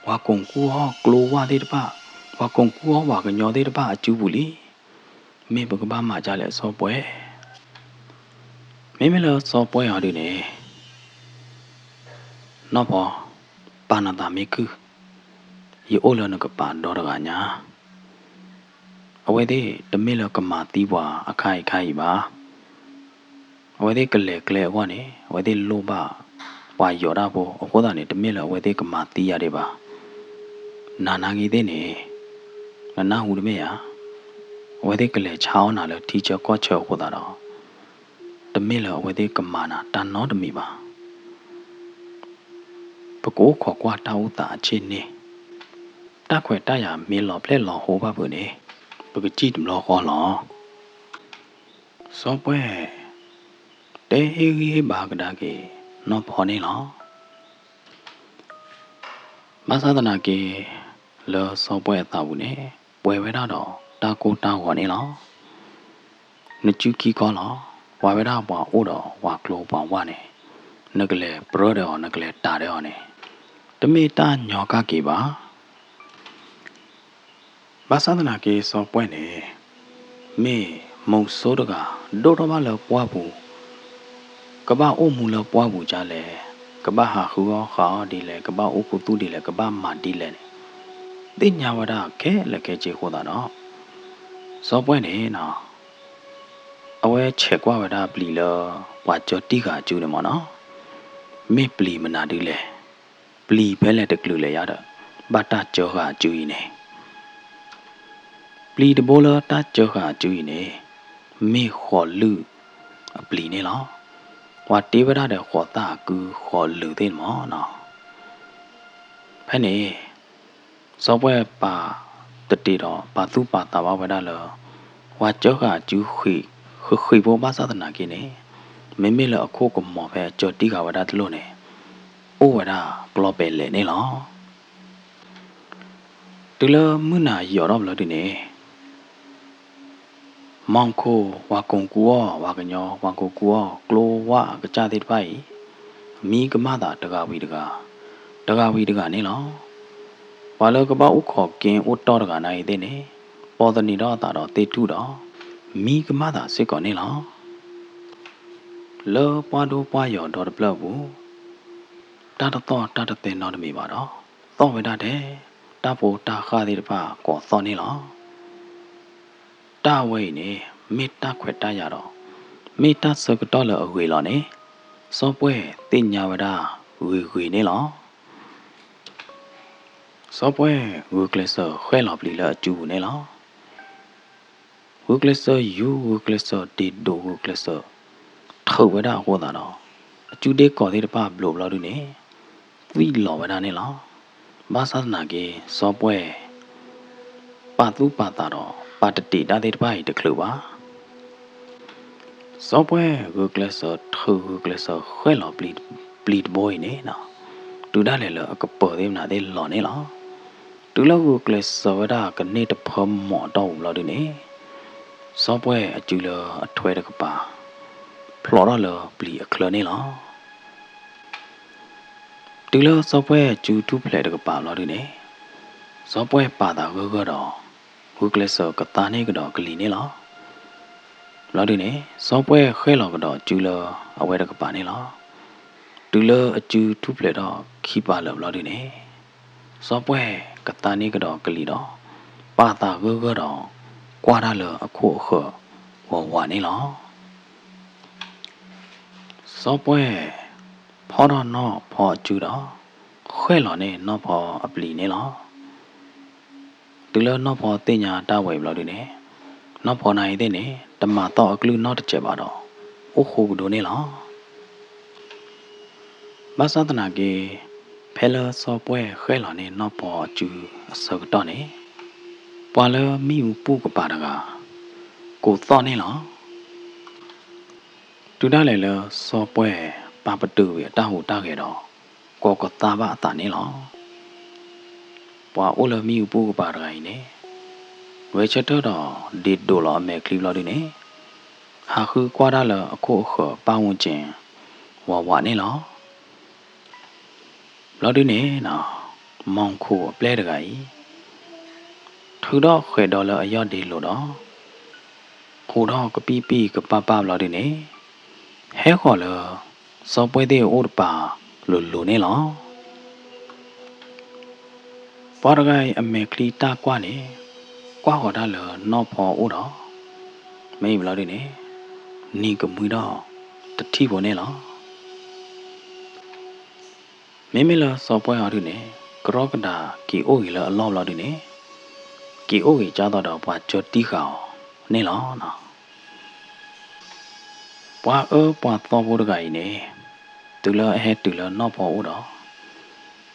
ပှၤကိၢ်ကူအီၣ်ကျိဝၣ်သ့ၣ်တဖၣ်, ပှၤကိၢ်ကူအီၣ်ပှၤကညီသ့ၣ်တဖၣ်အစုပူၤလံ. မ့ၢ်ပကဘၣ်မၤဒ်လဲၣ်စီၤပှဲၢ်. မ့မ့ၢ်လၢစီၤပှဲၢ်အီၤဒုန့ၣ်, နီၢ်ဖီ, ပာ်နသးမ့ၢ်ခုၣ်, ယအိၣ်လၢနကပၤဒီတဂၤညါ. အဝဲသ့ၣ်တမ့ၢ်လၢကမၤသံပှၤအခါအံၤခါအံၤဘၣ်. အဝဲသ့ၣ်ကလဲၤကျဲအဂီၢ်န့ၣ် အဝဲသ့ၣ်လိၣ်ဘၣ်ပှၤယီၤဒၣ်ဖိအဃိသတးန့ၣ် တမ့ၢ်လၢအဝဲသ့ၣ်ကမၤသံယၤဒံးဘၣ်. နၤနာ်ဂ့ၤသ့ၣ်န့ၣ် နနၢ်ဟူတမ့ၢ်ဧါ. အဝဲသ့ၣ်ကလဲၤဆါအီၣ်နၤလၢထံဆၢကီၢ်ဆၢအဃိသတးဒီး တမ့ၢ်လၢအဝဲသ့ၣ်ကမၤနၤတၢ်နီတမံၤဘၣ်. ပကအိၣ်ခိးကွၢ်တၢ်အိၣ်သးအဆ့ၣ်န့ၣ်, တၢ်ခွဲးတၢ်ယာ်မ့ၢ်လီၤဖျဲၣ်လီၤဟိဘၣ်ဖုးန့ၣ် ပကစံၣ်တဘျီဃီလီၤ. စီၤပှဲၢ် တဲဟ့ၣ်ဂံၢ်ဟ့ၣ်ဘါကဒါက့ၤနီၢ်ဖီန့ၣ်လီၤ. ဘၣ်ဆၣ်သနာ်က့ လၢစီၤပှဲၢ်အသးပူၤန့ၣ် ပှဲၤဝဲဒၣ်ဒီးတၢ်ကိၢ်တၢ်ဂီၤန့ၣ်လီၤ. နစုခံခီလီၤ. ပှၤဝဲဒၣ်ပှၤအိၣ်ဒီးပှၤကျိပှၤဝၣ်န့ၣ် နကလဲၤပြၢဒီးအီၤ နကလဲၤတၤဒီးအီၤန့ၣ် တမ့ၢ်တၢ်ညီကၢ်က့ၤဘၣ်. ဘၣ်ဆၣ်သနာ်က့စီၤပှဲၢ်န့ၣ် မ့ၢ်မုဆိုးတဂၤ ဒိၣ်ထီၣ်ဘၣ်လၢပှၢ်ပူၤ ကဘၣ်အိၣ်မူလၢပှၢ်ပူၤဒ်လဲၣ်, ကဘၣ်ဟးဃုအီၣ်ဃုအီဒ်လဲၣ်, ကဘၣ်အိၣ်ခူသူၣ်ဒ်လဲၣ်, ကဘၣ်မၤဒ်လဲၣ်န့ၣ် သ့ၣ်ညါဝဲဒၣ်ခဲလၢာ်ခဲဆ့အဃိသတးဒီး စီၤပှဲၢ်န့ၣ် အဝဲဆဲးကွၢ်ဝဲဒၣ်ပျံၤလၢ ပှၤကၠီၤတံၢ်ဃာ်အစုန့ၣ်မ့ၢ်နီၤ, မ့ၢ်ပျံၤမနုၤဒ်လဲၣ်, ပျံၤဖဲလဲၣ်တကလုာ်လဲၣ်ယါဒီး ဘၣ်တၢ်ကၠီၤဃာ်အစုအံၤန့ၣ် ပျံၤတဘိလၢတၢ်ကၠီၤဃာ်အစုအံၤန့ၣ် မ့ၢ်ဃီၤလုၢ်အပျံၤန့ၣ်လီၤ. ပှၤတ့ဝဲဒၣ်ဒီးဃိးသၣ်အကုဃိးလုာ်သ့ၣ်န့ၣ်မးနီၤ. ဖဲန့ၣ် စီၤပှဲၢ်ပာ်တတ့ၢ်ဒီး ပာ်သူၣ်ပာ်သးဘၣ်ဝဲဒၣ်လၢ ပှၤစၢဃာ်အစုဃံးဃံးဖိဘၣ်ဆၣ်သနာ်က့န့ၣ် မ့မ့ၢ်လၢအခိၣ်ကမီၤဖဲအစၢတံၢ်ဃာ်ဝဲဒၣ်တလိၣ်န့ၣ် အိၣ်ဝဲဒၣ်ပျီပလဲာ်န့ၣ်လီၤ. တုၤလၢမုၢ်နၤယံာ်ထီၣ်ဘျီဒုန့ၣ် မီၢ်ခိၣ် ပှၤကိးကူအီၤ ပှၤကညီ ပှၤကိးကူအီၤ ကျိဝၣ်အကစၢ်သ့ၣ်တဖၣ်အံၤ မံကမၣ်သးတဂၤဝံၤတဂၤ, တဂၤဝံၤတဂၤန့ၣ်လီၤ. ပှၤလၢကဘၣ်အိၣ်ခိးက့အိၣ်တီၢ်တဂၤနာ်အံၤသ့ၣ်န့ၣ် ပိာ်သနံးထီၣ်အသးဒီးသ့ၣ်ထူၣ်ဒီး မံကမၣ်သးစ့ၢ်ကီးန့ၣ်လီၤ. လၢပှၢ်ဒိၣ်ပှၢ်ယီၤဒီတဖျၢၣ်အပူၤ တၢ်တသီၣ်တၢ်တသဲနီတမံၤဘၣ်ဒီး သီၣ်ဝဲဒၣ်ထဲ တၢ်ဖိတၢ်ဃၢ်သ့ၣ်တဖၣ်ကိးသီၣ်န့ၣ်လီၤ. တၢ်အဝဲအံၤန့ၣ် မ့ၢ်တၢ်ခွဲးတၢ်ယာ်ဒီး မ့ၢ်တၢ်ဆၢကတီၢ်လၢအဂ့ၤလီၤန့ၣ် စီၤပှဲၢ်သ့ၣ်ညါဝဲဒၣ်ဂ့ၤဂ့ၤန့ၣ်လီၤ. စီၤပှဲၢ်ဂုာ်ကျဲးစၢးဃဲၣ်လီၤပျံၤလၢအစုပူၤန့ၣ်လီၤ. ဂုာ်ကျဲးစၢးယူၤ ဂုာ်ကျဲးစၢးတ့ၢ်ဒိၣ် ဂုာ်ကျဲးစၢးထုးဝဲဒၣ်အဃိသတးဒီး အစုဒ့ကီၢ်သ့ၣ်တဖၣ်ဘျိးဘျီဒုန့ၣ် သွံၣ်လီၤဝဲဒၣ်န့ၣ်လီၤ. ဘၣ်ဆၣ်သနာ်က့ စီၤပှဲၢ် ပာ်သူၣ်ပာ်သးဒီး ပာ်တတ့ၢ်တၢ်သ့ၣ်တဖၣ်အံၤတချုးဘၣ်. စီၤပှဲၢ်ဂုာ်ကျဲးစၢးထုး ဂုာ်ကျဲးစၢးဃဲၣ်လီၤပျံၤတဘိအံၤန့ၣ် တုၤဒၣ်လဲာ်လၢအကပၢၤသ့ၣ်မနုၤသ့ၣ်လီၤန့ၣ်လီၤ. တုၤလၢဂုာ်ကျဲးစၢးဝဲဒၣ်ကန့ၢ်တဖၢမီၢ်အတီၢ်ပူၤဘျီဒုန့ၣ် စီၤပှဲၢ်အစုလၢအထွဲတကပၤ ဖျိးထီၣ်လၢပျံၤအချၢန့ၣ်လီၤ. တုၤလၢစီၤပှဲၢ်အစုထူၣ်ဖျဲးတကပၤဘျီဒုန့ၣ် စီၤပှဲၢ်ပာ်သးဂၢၢ်ဂၢၢ်ဒီး ဂုာ်ကျဲးစၢးကသါန့ၢ်ကဒီးကလံၤန့ၣ်လီၤ. ဘျီဒုန့ၣ် စီၤပှဲၢ်ဃဲၣ်လီၤကဒီးအစုလၢအဝဲတကပၤန့ၣ်လီၤ. တုၤလၢအစုထူၣ်ဖျဲးထီၣ်ခံပၤလၢာ်ဘျီဒုန့ၣ် စီၤပှဲၢ်ကသါန့ၢ်ကဒီးကလံၤဒီး ပာ်သးဂၢၢ်ဂၢၢ်ဒီး ကွၢ်တၢ်လၢအခိၣ်အဃၢၤဝးဝးန့ၣ်လီၤ. စီၤပှဲၢ်ဖီၣ်ထီၣ်နီၢ်ဖီအစုဒီး ဃဲၣ်လီၤန့ၢ်နီၢ်ဖီအပျံၤန့ၣ်လီၤ. တုၤလၢနီၢ်ဖီသ့ၣ်ညါတၢ်ဝဲအံၤဘျီဒုန့ၣ် နီၢ်ဖီနာ်အံၤသ့ၣ်န့ၣ် တမၤသီၣ်အကလုၢ်နီတစဲးဘၣ်ဒီး အိၣ်ဃူကဒိၣ်န့ၣ်လီၤ. ဘၣ်ဆၣ်သနာ်က့ ဖဲလၢစီၤပှဲၢ်ဃဲၣ်လီၤန့ၢ်နီၢ်ဖီအစုအဆၢကတီၢ်န့ၣ် ပှၤလၢမံအူပူၤကပၤတဂၤ ကိးသီၣ်န့ၣ်လီၤ. တုၤဒၣ်လဲာ်လၢစီၤပှဲၢ်ပာ်ပတုာ်ဝံၤအတၢ်ဟူးတၢ်ဂဲၤဒီး ကိးကသါဘၣ်အသးန့ၣ်လီၤ. ပှၤအိၣ်လၢမံအူပူၤကပၤတဂၤအံၤန့ၣ် ဂဲၤဆၢထၢၣ်ဒီးဒ့ဒိးလီၤအမဲာ်ချံဘျီဒုန့ၣ် ဟးဃုကွၢ်တၢ်လၢအခိၣ်အဃၢၤပၢ်ဝူၣ်ကၠ့ဝးဝးန့ၣ်လီၤ. ဘျီဒုန့ၣ် မီၢ်ခိၣ်အပျဲၢ်တဂၤအံၤ ထုးထီၣ်ဃဲးဒီးလၢအယီၢ်ဒ့လိၤဒီး ဟူးထီၣ်ကပံၣ်ပံၣ်ကပၣ်ပၣ်ဘျီဒုန့ၣ် ဟဲဃီၤလၢ စီၤပှဲၢ်သ့ၣ်အအိၣ်တပၤလိၤလိၤန့ၣ်လီၤ. ပှၤတဂၤအံၤအမဲာ်ချံတၢ်ကွၢ်န့ၣ် ကွၢ်ဃီၤတၢ်လၢနီၢ်ဖီအအိၣ်ဒီး မ့ၢ်ဘျီဒုန့ၣ် နံၤကမှံထီၣ်တထံၣ်ဖိန့ၣ်လီၤ. မ့မ့ၢ်လၢစီၤပှဲၢ်အီၤဒုန့ၣ် ကရီကဒးက့ၤအိၣ်ဂ့ၤလၢအလီၢ်ဘျီဒုန့ၣ် က့ၤအိၣ်ဂ့ၤကၢ်သိးဒီးပှၤစၢတံၢ်ဃာ်အီၤန့ၣ်လီၤ. ပှၤအၢပှၤသီဖိတဂၤအံၤန့ၣ် တုၤလၢအဟဲတုၤလၢနီၢ်ဖီအအိၣ်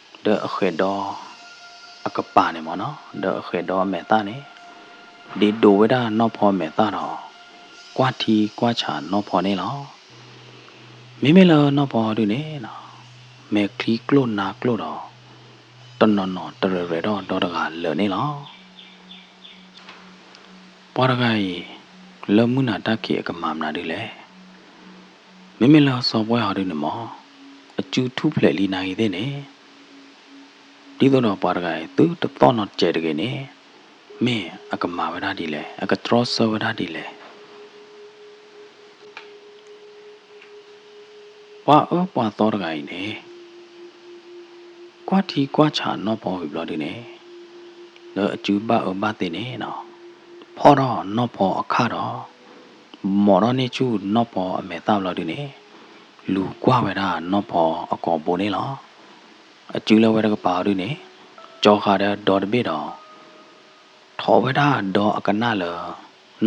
ဒီး ဒီးအဃဲးဒီအကပၤန့ၣ်မ့ၢ်နီၤ ဒီးအဃဲးဒီအမဲာ်သၣ်န့ၣ် ဒ့ဒိးဝဲဒၣ်နီၢ်ဖီအမဲာ်သၣ်ဒီး ကွၢ်ထံကွၢ်ဆးနီၢ်ဖီန့ၣ်လီၤ. မ့မ့ၢ်လၢနီၢ်ဖီဒုန့ၣ် မဲာ်ချံကျိၣ်နါကျိၣ်ဒီး တနီၤနီၤတရဲၣ်ရဲၣ်ထီၣ်ဒီတဂၤလၢာ်န့ၣ်လီၤ. ပှၤတဂၤအံၤ လၢမုၢ်နၤတၢ်ခံးအကမၤမနုၤဒ်လဲၣ်. မ့မ့ၢ်လၢစီၤပှဲၢ်အီၤဒုန့ၣ်မ့ၢ် အစုထူၣ်ဖျဲးလံနၤဂ့ၤသ့ၣ်န့ၣ် ဒ်သိးဒီးပှၤတဂၤအံၤ သုတသီၣ်နီတစဲးတဂ့ၤန့ၣ် မ့ၢ်အကမၤဝဲဒၣ်ဒ်လဲၣ်, အကတြီဆၢဝဲဒၣ်ဒ်လဲၣ်. ပှၤအၢပှၤသီတဂၤအံၤန့ၣ် ကွၢ်ထံကွၢ်ဆးနီၢ်ဖီဝံၤဘျီဒုန့ၣ် လၢအစုဘၣ်အၢဘၣ်သီန့ၣ် ဖီၣ်ထီၣ်နီၢ်ဖီအခၣ်ဒီး မိာ်ထီၣ်န့ၢ်ဆူၣ်နီၢ်ဖီအမဲာ်သၣ်ဘျီဒုန့ၣ် လူၤကွၢ်ဝဲဒၣ်နီၢ်ဖီအကိာ်ဘိန့ၣ်လီၤ. အစုလၢဝဲတကပၤဒုန့ၣ် ကၠီဃာ်ဒီးဒီတဘ့ၣ်ဒီး ထိးဝဲဒၣ်ဒီအကနၣ်လၢ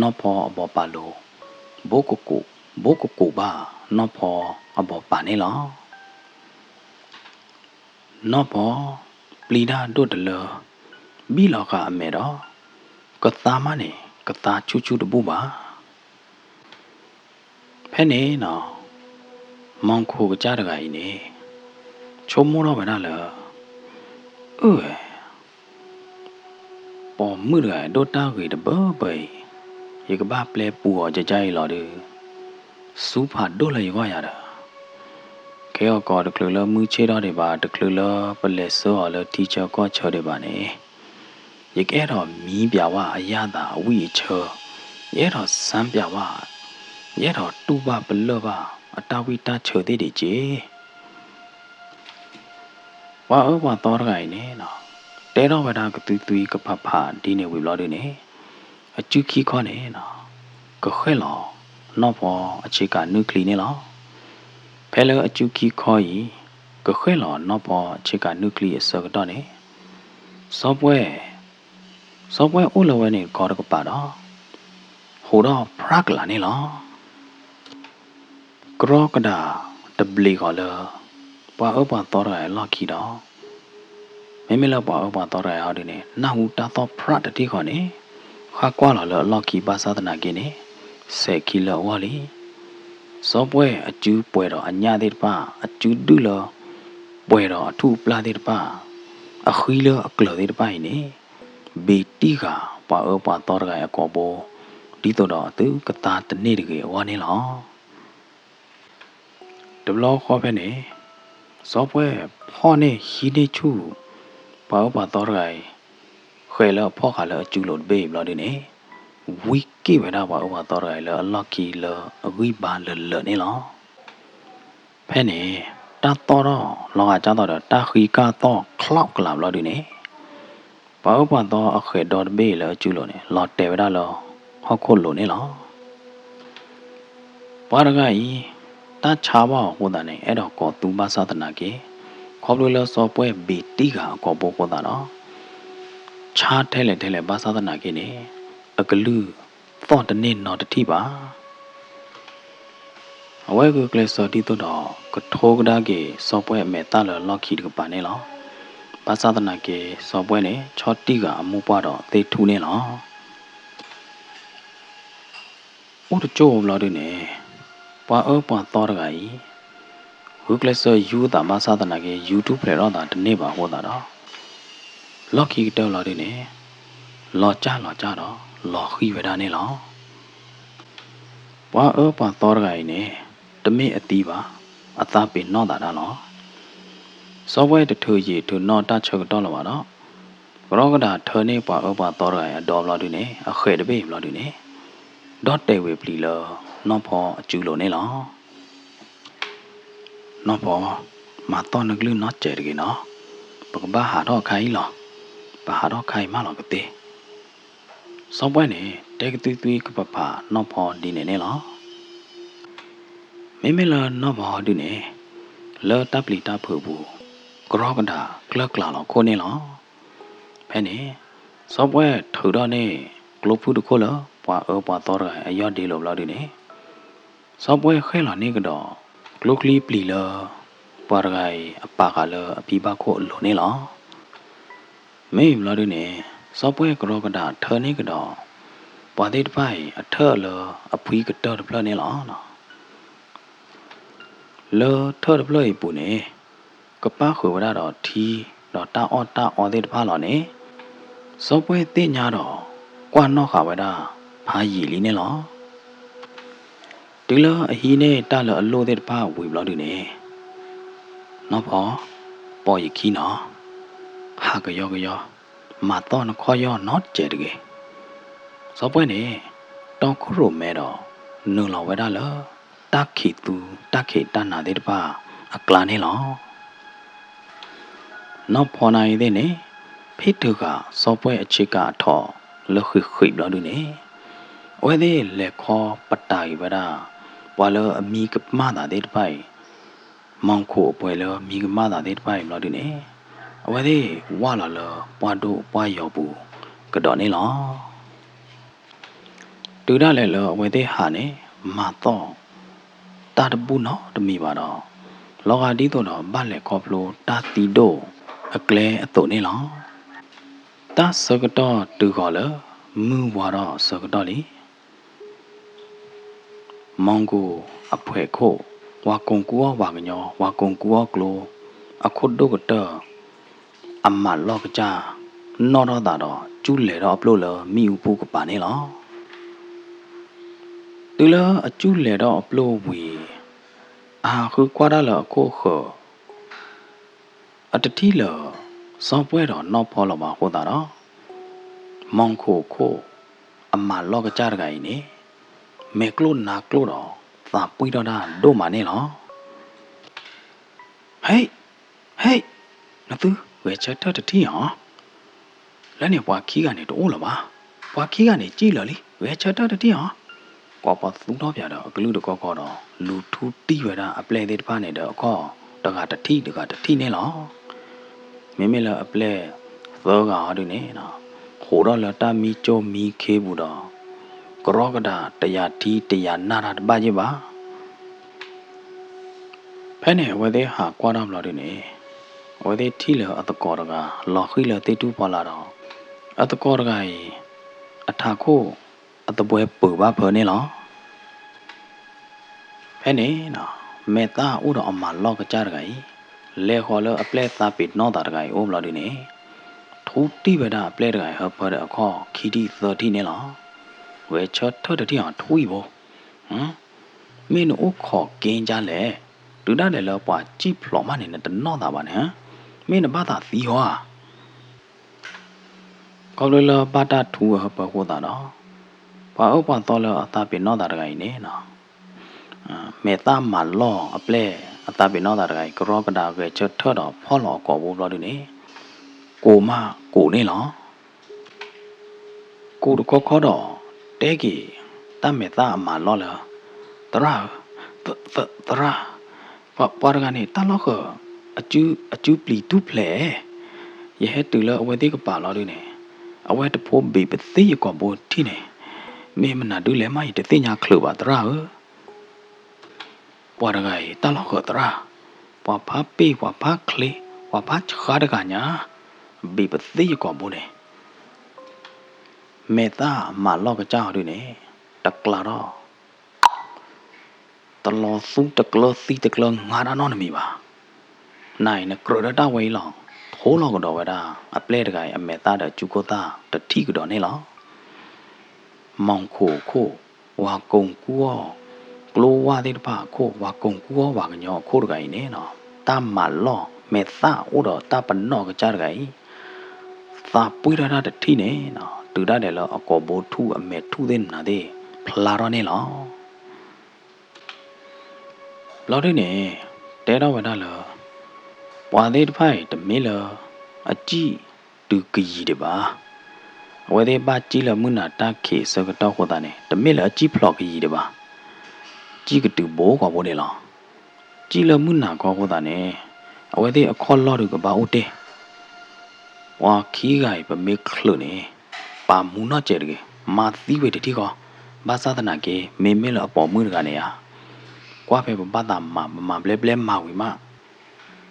နီၢ်ဖီအဘီပာ်လိၤ ဘိကကိး ဘိကကိးဘၣ်နီၢ်ဖီ အဘီၣ်ပာ်န့ၣ်လီၤ. နီၢ်ဖီ ပျံၤတၢ်ဒိၣ်တလၢ ဘံၣ်လီၤဃာ်အမဲာ်ဒီး ကသါမးန့ၣ် ကသါဆူၣ်ဆူၣ်တဘူၣ်ဘၣ်. ဖဲန့ၣ်နီၤ မီၢ်ခိၣ်ကစၢ်တဂၤအံၤန့ၣ် ဆိကမိၣ်ထီၣ်ဝဲဒၣ်လၢ အၢၣ် ပိာ်မုၣ်တဂၤအံၤ ဒိၣ်တၢ်ဂ့ၤတဘၢဘၢအံၤ, ယကဘၣ်ပျဲပူၤအီၤကကါအံၤလီၤဒီး, ဆူဖးဒိၣ်လၢယဂီၢ်ယၤဒီး, ခဲအံၤကီးတချုးလၢမုၢ်ဆ့ၣ်ထီၣ်ဒံးဘၣ်, တချုးလၢပလဲၤဆှၢအီၤလၢထံဆၢကီၢ်ဆၢဒံးဘၣ်န့ၣ်, ယကအဲၣ်ဒိးမံပၠးဝဲအယၣ်သးအဝံၣ်အဆၢ, ယအဲၣ်ဒိးစၢပၠးဝဲ, ယအဲၣ်ဒိးတူၢ်ဘၣ်ပလၢၢ်ဘၣ် အတၢ်ဝံၣ်တၢ်ဆၢသ့ၣ်ဒံးက့ၤ ပှၤအၢပှၤသီတဂၤအံၤန့ၣ်နီၤ, တဲထီၣ်ဝဲဒၣ်ကသုသုကဖးဖးဒ်န့ၣ်ဝံၤဘျီဒုန့ၣ်, အစုခံခီန့ၣ်နီၤ, ကဃဲၣ်လီၤနီၢ်ဖီအဆ့ကၤနုၢ်ချံန့ၣ်လီၤ. ဖဲလၢအစုခံခီအံၤ, ကဃဲၣ်လီၤနီၢ်ဖီအဆ့ကၤနုၢ်ချံအဆၢကတီၢ်န့ၣ်, စီၤပှဲၢ် စီၤပှဲၢ်အိၣ်လၢၤဝဲန့ၣ်တခီတကပၤဒီး, ဟူးထီၣ်ဖြးကလာ်န့ၣ်လီၤ. ကြီကဒးတဘျံးဃီၤလၢ ပှၤအၢပှၤသီတဂၤအလီၢ်ခံဒီး, မ့မ့ၢ်လၢပှၤအၢပှၤသီတဂၤအံၤဒုန့ၣ် နၢ်ဟူတၢ်သီၣ်ဖြးတထံၣ်ဃီန့ၣ်, ဃၣ်ကွၢ်လီၤလၢအလီၢ်ခံဘၣ်ဆၣ်သနာ်က့န့ၣ်, စဲးခံလၢအဂီၢ်လံ. စီၤပှဲၢ်အစုပှဲၤဒီးအညၣ်သ့ၣ်တဖၣ်, အစုဒုၣ်လၢ ပှဲၤဒီးအထူၣ်အပျၢ်သ့ၣ်တဖၣ်, အဃံလၢအကျၢၤသ့ၣ်တဖၣ်အံၤန့ၣ်, ဘ့ၣ်တံၢ်ဃာ်ပှၤအၢပှၤသီတဂၤအံၤအကိာ်ဘိ, ဒ်သိးဒီးအသုကသါတန့ၢ်တဂ့ၤအဂီၢ်န့ၣ်လီၤ. တဘျီဃီဖဲန့ၣ်, စီၤပှဲၢ်ဖီၣ်န့ၢ်ဟံးန့ၢ်ဆူၣ် ပှၤအၢပှၤသီတဂၤအံၤ, ဃဲၤလၢအဖီၣ်ဃာ်လၢအစုလိၤတဘ့ၣ်အံၤဘျီဒုန့ၣ်, ဝံက့ၣ်ဝဲဒၣ်ပှၤအၢပှၤသီတဂၤအံၤလၢအလီၢ်ခံလၢအဂံၢ်ဘါလၢာ်လၢာ်န့ၣ်လီၤ. ဖဲန့ၣ်, တၢ်သီၣ်ထီၣ်လီၤဂာ်ကၢ်သီၣ်ဒီး တၢ်ဃံကၢ်သီၣ်ချီကလာ်ဘျီဒုန့ၣ်, ပှၤအၢပှၤသီအဃဲၤဒီတဘ့ၣ်အံၤလၢအစုလိၤန့ၣ် လီၤတဲာ်ဝဲဒၣ်လၢဟီၣ်ခိၣ်လိၤန့ၣ်လီၤ. ပှၤတဂၤအံၤ, တၢ်ဆါဘၣ်အီၤအဃိသတးန့ၣ် အဲၣ်ဒိးကိးသူဘၣ်ဆၣ်သနာ်က့, ခီဖျိလၢစီၤပှဲၢ်ဘ့ၣ်တံၢ်ဃာ်အကိာ်ဘိအဃိသတးဒီး, ဆါထဲလဲၣ်ထဲလဲၣ်ဘၣ်ဆၣ်သနာ်က့န့ၣ်, အကလုၢ်သီၣ်တန့ၢ်နီတထံၣ်ဘၣ်. အဝဲဂုာ်ကျဲးစၢးဒ်သိးဒီး ကထိကဒါက့ၤစီၤပှဲၢ်အမဲာ်သၣ်လၢအလီၢ်ခံတကပၤန့ၣ်လီၤ. ဘၣ်ဆၣ်သနာ်က့ စီၤပှဲၢ်န့ၣ် ဆီၣ်တံၢ်ဃာ်အမိၢ်ပှၢ်ဒီးသ့ၣ်ထူၣ်န့ၣ်လီၤ. အိၣ်တကၠိၢ်ဘျီဒုန့ၣ်, ပှၤအၢပှၤသီတဂၤအံၤ, ဂုာ်ကျဲးစၢးယူၤသးဘၣ်ဆၣ်သနာ်က့ ယူၤထူၣ်ဖျဲးထီၣ်သးတန့ၢ်ဘၣ်အဃိသတးဒီး, လီၢ်ခံကတၢၢ်ဘျီဒုန့ၣ်, လီၤကၢ်လီၤကၢ်ဒီး လီၤဃံၤဝဲဒၣ်န့ၣ်လီၤ. ပှၤအၢပှၤသီတဂၤအံၤန့ၣ်, တမ့ၢ်အသံဘၣ်, အသးပ့ၤနီၣ်သးဒၣ်လီၤ. စီၤပှဲၢ်တထုးယံာ်ထုးနီၣ်တၢ်ဆၢကတီၢ်လၢၤဘၣ်ဒီး, ကရီကဒးထၢန့ၢ်ပှၤအၢပှၤသီတဂၤအံၤအဒီဘျီဒုန့ၣ် အဃဲၤတဘ့ၣ်ဘျီဒုန့ၣ်, ဒီၣ်တဲာ်ဝ့ၤပျံၤလၢနီၢ်ဖီအစုလိၤန့ၣ်လီၤ. နီၢ်ဖီ, မၤသီၣ်နကလုၢ်နီတစဲးတဂ့ၤနီၤ, ပကဘၣ်ဟးထီၣ်အခါအံၤလီၤ. ပဟးထီၣ်အခါအံၤမးလီၤကသ့. စီၤပှဲၢ်န့ၣ် တဲကသွံသွံကပၤပၤနီၢ်ဖီဒ်န့ၣ်န့ၣ်လီၤ. မ့မ့ၢ်လၢနီၢ်ဖီဒုန့ၣ်, လၢတၢ်ပျံၤတၢ်ဖုးအပူၤ, ကရီကဒးကျၢၢ်ကျါလီၤခိၣ်န့ၣ်လီၤ. ဖဲန့ၣ်, စီၤပှဲၢ်ထုးထီၣ်န့ၢ် ကျိဖုၣ်တခိၣ်လၢ ပှၤအၢပှၤသီတဂၤအံၤအယီၢ်ဒ့လိာ်ဘျီဒုန့ၣ်, စီၤပှဲၢ်ဃဲၣ်လီၤန့ၢ်ကဒီး ကျိချံပျံၤလၢ ပှၤတဂၤအံၤအပာ်ဃာ်လၢအဖံဘၣ်ခိၣ်အလိၤန့ၣ်လီၤ. မ့ၢ်ဘျီဒုန့ၣ်, စီၤပှဲၢ်ကရီကဒးထၢန့ၢ်ကဒီး ပှၤသ့ၣ်တဖၣ်အံၤအထၢၣ်လၢအဖှံကတၢၢ်တဖျၢၣ်န့ၣ်လီၤ. လၢထၢၣ်တဖျၢၣ်အံၤအပူၤန့ၣ်, ကပၣ်ဃုာ်ဝဲဒၣ်ဒီးထံ ဒီးတၢ်အီၣ်တၢ်အီသ့ၣ်တဖၣ်လီၤန့ၣ်, စီၤပှဲၢ်သ့ၣ်ညါဒီး ကွၢ်နီၣ်ဃာ်ဝဲဒၣ် ဖးယံာ်လံန့ၣ်လီၤ. တုၤလၢအဟံးန့ၢ်တၢ်လၢအလိၣ်သ့ၣ်တဖၣ်ဝံၤဘျီဒုန့ၣ်, နီၢ်ဖီ, ပိာ်ယခံနီၤ, ဟးကယီကယီ, မၤသီၣ်နခီၣ်ယီၢ်နီတစဲးတဂ့ၤ. စီၤပှဲၢ်န့ၣ် တီခိၣ်ရိၣ်မဲဒီး နုာ်လီၤဝဲဒၣ်လၢ တၢ်ခံးသူ တၢ်ခံးတၢ်နၤသ့ၣ်တဖၣ်အကျါန့ၣ်လီၤ. နီၢ်ဖီနၤအံၤသ့ၣ်န့ၣ် ဖ့ၣ်ထုးဃာ်စီၤပှဲၢ်အဆ့ကၤအထီၣ်လၢဃံးဃံးဘျီဒုန့ၣ်, အဝဲသ့ၣ်လဲၤခီပတာ်က့ၤဝဲဒၣ် ပှၤလၢအမံကမၣ်သးသ့ၣ်တဖၣ်အံၤ, မီၢ်ခိၣ်အပှဲၤလၢမံကမၣ်သးသ့ၣ်တဖၣ်အံၤဘျီဒုန့ၣ်, အဝဲသ့ၣ်ဝၢ်လီၤလၢပှၢ်ဒိၣ်ပှၢ်ယီၤပူၤကဒီးန့ၣ်လီၤ. တုၤဒၣ်လဲာ်လၢအဝဲသ့ၣ်ဟးန့ၣ် မၤသီၣ် တၢ်တဘူၣ်နီတမံၤဘၣ်ဒီး လီၤဂာ်ဒ်သိးဒီးဘၣ်လဲၤခီဖျိတၢ်သံဒိၣ်အကျဲအသိးန့ၣ်လီၤ. တၢ်ဆၢကတီၢ်တုၤဃီၤလၢ မုၢ်ဝါထီၣ်အဆၢကတီၢ်လံ မီၢ်ခိၣ်အဖှဲးခိၣ် ပှၤကိးကူအီၣ်ပှၤကညီ ပှၤကိးကူအီၣ်ကျိ အခိၣ်ဒိၣ်ကတၢၢ် အမးလီၢ်ကစၢ် နီၣ်ထီၣ်သးဒီး ကူၣ်လဲၤထီၣ်အပျိၢ်လၢမ့ၣ်အူဖုကပၤန့ၣ်လီၤ. တုၤလၢအကူၣ်လဲၤထီၣ်အပျိၢ်ဝံၤ အဟးဃုကွၢ်တၢ်လၢအခိၣ်ဃၢၤ အတထံၣ်လၢ စီၤပှဲၢ်ဒီးနီၢ်ဖီလီၤဘၣ်အဃိသတးဒီး မီၢ်ခိၣ်ခိၣ် အမးလီၢ်ကစၢ်တဂၤအံၤန့ၣ် မဲာ်ကျိၣ်နါကျိၣ်ဒီး သးပှံၢ်ထီၣ်တၢ်ဒိၣ်မးန့ၣ်လီၤ. ဟ့ၣ်, ဟ့ၣ်, နသုဂဲၤဆၢထၢၣ်တထံၣ်ဧါ. လၢန့ၣ်ပှၤခံဂၤန့ၣ်တအိၣ်လၢၤဘၣ်. ပှၤခံဂၤန့ၣ်စံၣ်လၢာ်လံ, ဂဲၤဆၢထၢၣ်တထံၣ်ဧါ. ကွၢ်ပှၤသူထီၣ်ပၠးဒီးအကလုၢ်တကီၢ်ကီၢ်ဒီး လူၤထူတံၢ်ဝဲဒၣ်အပျဲၢ်သ့ၣ်တဖၣ်န့ၣ်ဒီးအခီၣ် တဂၤတထံၣ်တဂၤတထံၣ်န့ၣ်လီၤ. မ့မ့ၢ်လၢအပျဲၢ်သၢဂၤဟီဒုန့ၣ် ဃိးထီၣ်လၢတၢ်မံကၠိမံခ့ပူၤဒီး ကရီကဒးတယၤထံတယၤနၢ်တၢ်တဘၣ်ယ့ၢ်ဘၣ်. ဖဲန့ၣ်အဝဲသ့ၣ်ဟးကွၢ်ထီၣ်ဘျီဒုန့ၣ် အဝဲသ့ၣ်ထံၣ်လၢအသကိးတဂၤ လီၤဃံၤလၢသ့ၣ်ထူၣ်ဖီလာ်ဒီး အသကိးတဂၤအံၤ အထးခိၣ်အသဘှဲပၢၤဘၣ်ဖၢန့ၣ်လီၤ. ဖဲန့ၣ် မဲာ်သၣ်အိၣ်ဒီးအမးလီၢ်ကစၢ်တဂၤအံၤ လဲၤဃီၤလၢအပျဲၢ်သးပ့ၤနီၣ်သးတဂၤအံၤအိၣ်ဘျီဒုန့ၣ် ထူတံၢ်ဝဲဒၣ်အပျဲၢ်တဂၤအံၤဟၢဖၢဒီးအခီၣ်ခံထံၣ်သၢထံၣ်န့ၣ်လီၤ. ဂဲၤဆၢထၢၣ်တထံၣ်အီၤထွံၣ်ဘိ မ့ၢ်နအိၣ်ခိးက့ဒ်လဲၣ်, တုၤဒၣ်လဲာ်လၢပှၤစံၣ်ဖျိးမးန့ၣ် နတနီၢ်သးဘၣ်န့ၣ်, မ့ၢ်နဘၣ်သးသံဟီဧါ. ခီဖျိလၢဘၣ်တၢ်ထူအဟၢဖၢအဃိသတးဒီး ပှၤအၢပှၤသီလၢအသးပ့ၤနီၣ်သးတဂၤအံၤန့ၣ် မဲာ်သၣ်မၤလီၢ်အပျဲၢ်အသးပ့ၤနီၣ်သးတဂၤအံၤ ကရီကဒါဂဲၤဆၢထၢၣ်ဒီးဖီၣ်လီၤအကိာ်ဘိဘျီဒုန့ၣ် ကိးမးကိးန့ၣ်လီၤ. ကိးတခီခီဒီး တဲက့ၤတၢ်မဲာ်သၣ်အမၤလီၢ်လၢ သရၣ်ဧၢ, သရၣ်, ပှၤတဂၤန့ၣ် တၢ်လီၢ်ဃၢၤ အစုပျံၤတူၢ်ဖျဲး, ယဟဲတုၤလၢအဝဲသ့ၣ်ကပၤလီၤဒုန့ၣ် အဝဲတဖိဘ့ၣ်ပသ့ၣ်ယကိာ်ဘိထံၣ်န့ၣ် မ့ၢ်မနုၤဒုလဲၣ်မး ယတသ့ၣ်ညါချုးဘၣ်သရၣ်ဧၢ. ပှၤတဂၤအံၤ တၢ်လီၢ်ဃၢၤသရၣ်, ပှၤဖးပ့ၢ် ပှၤဖးချ့ ပှၤဖးဆှါတဂၤညါ, ဘ့ၣ်ပသ့ၣ်ယကိာ်ဘိန့ၣ် မဲာ်သၣ်မၤလီၢ်ကစၢ်အီၤဒုန့ၣ် တကျါထီၣ် တလီၤသူတကျၢသံတကျၢငါတၢ်နီတမံၤဘၣ်. နၤအံၤ နကြၢးဒီးတၢ်ဝဲအံၤလီၤ. ထိလီၤကဒီးဝဲဒၣ် အပျဲၢ်တဂၤအံၤ အမဲာ်သၣ်ဒီးအစုခိၣ်သၣ်တထံၣ်ကဒီးန့ၣ်လီၤ. မီၢ်ခိၣ်အခိၣ်, ပှၤကိၢ်ကူအီၣ်, ကျိဝၢ်သ့ၣ်တဖၣ်အခိၣ်, ပှၤကိၢ်ကူအီၣ်ပှၤကညီအခိၣ်တဂၤအံၤန့ၣ်, တၢ်မၤလီၢ်မဲာ်သၣ်အိၣ်ဒီးတၢ်ပနီၣ်ကစၢ်တဂၤအံၤ သးပှံၢ်ထီၣ်တၢ်တထံၣ်န့ၣ်, တုၤဒၣ်လဲာ်လၢအကိာ်ဘိထူၣ်အမဲာ်ထူၣ်သ့ၣ်နၤသ့ၣ် ဖျါထီၣ်န့ၣ်လီၤ. ဘျီဒုန့ၣ် တဲထီၣ်ဝဲဒၣ်လၢ ပှၤသ့ၣ်တဖၣ်အံၤ တမ့ၢ်လၢအစံၣ်တုၤကယံၤဒံးဘၣ်. အဝဲသ့ၣ်ဘၣ်စံၣ်လၢမုၢ်နၤတၢ်ခံးအဆၢကတီၢ်အဃိသတးန့ၣ် တမ့ၢ်လၢအစံၣ်ဖျိးကယံၤဒံးဘၣ်. စံၣ်ကတုၤဘိကီၢ်ဘိန့ၣ်လီၤ. စံၣ်လၢမုၢ်နၤခီအဃိသတးန့ၣ် အဝဲသ့ၣ်အခီၣ်လီၢ်ဒုးကဘၣ်အိၣ်တ့ၢ် ပှၤခံဂၤအံၤ ပမ့ၢ်ချုးန့ၣ် ပာ်မူနီၢ်စဲးတဂ့ၤ, မၤသံဝဲတထံၣ်ဃီ, ဘၣ်ဆၣ်သနာ်က့ မ့မ့ၢ်လၢအပိာ်မုၣ်တဂၤန့ၣ်ဧါ, ကွၢ်ဖဲပဘၣ်သးမၤ ပမၤဘျဲဘျဲမၤဝံၤမး,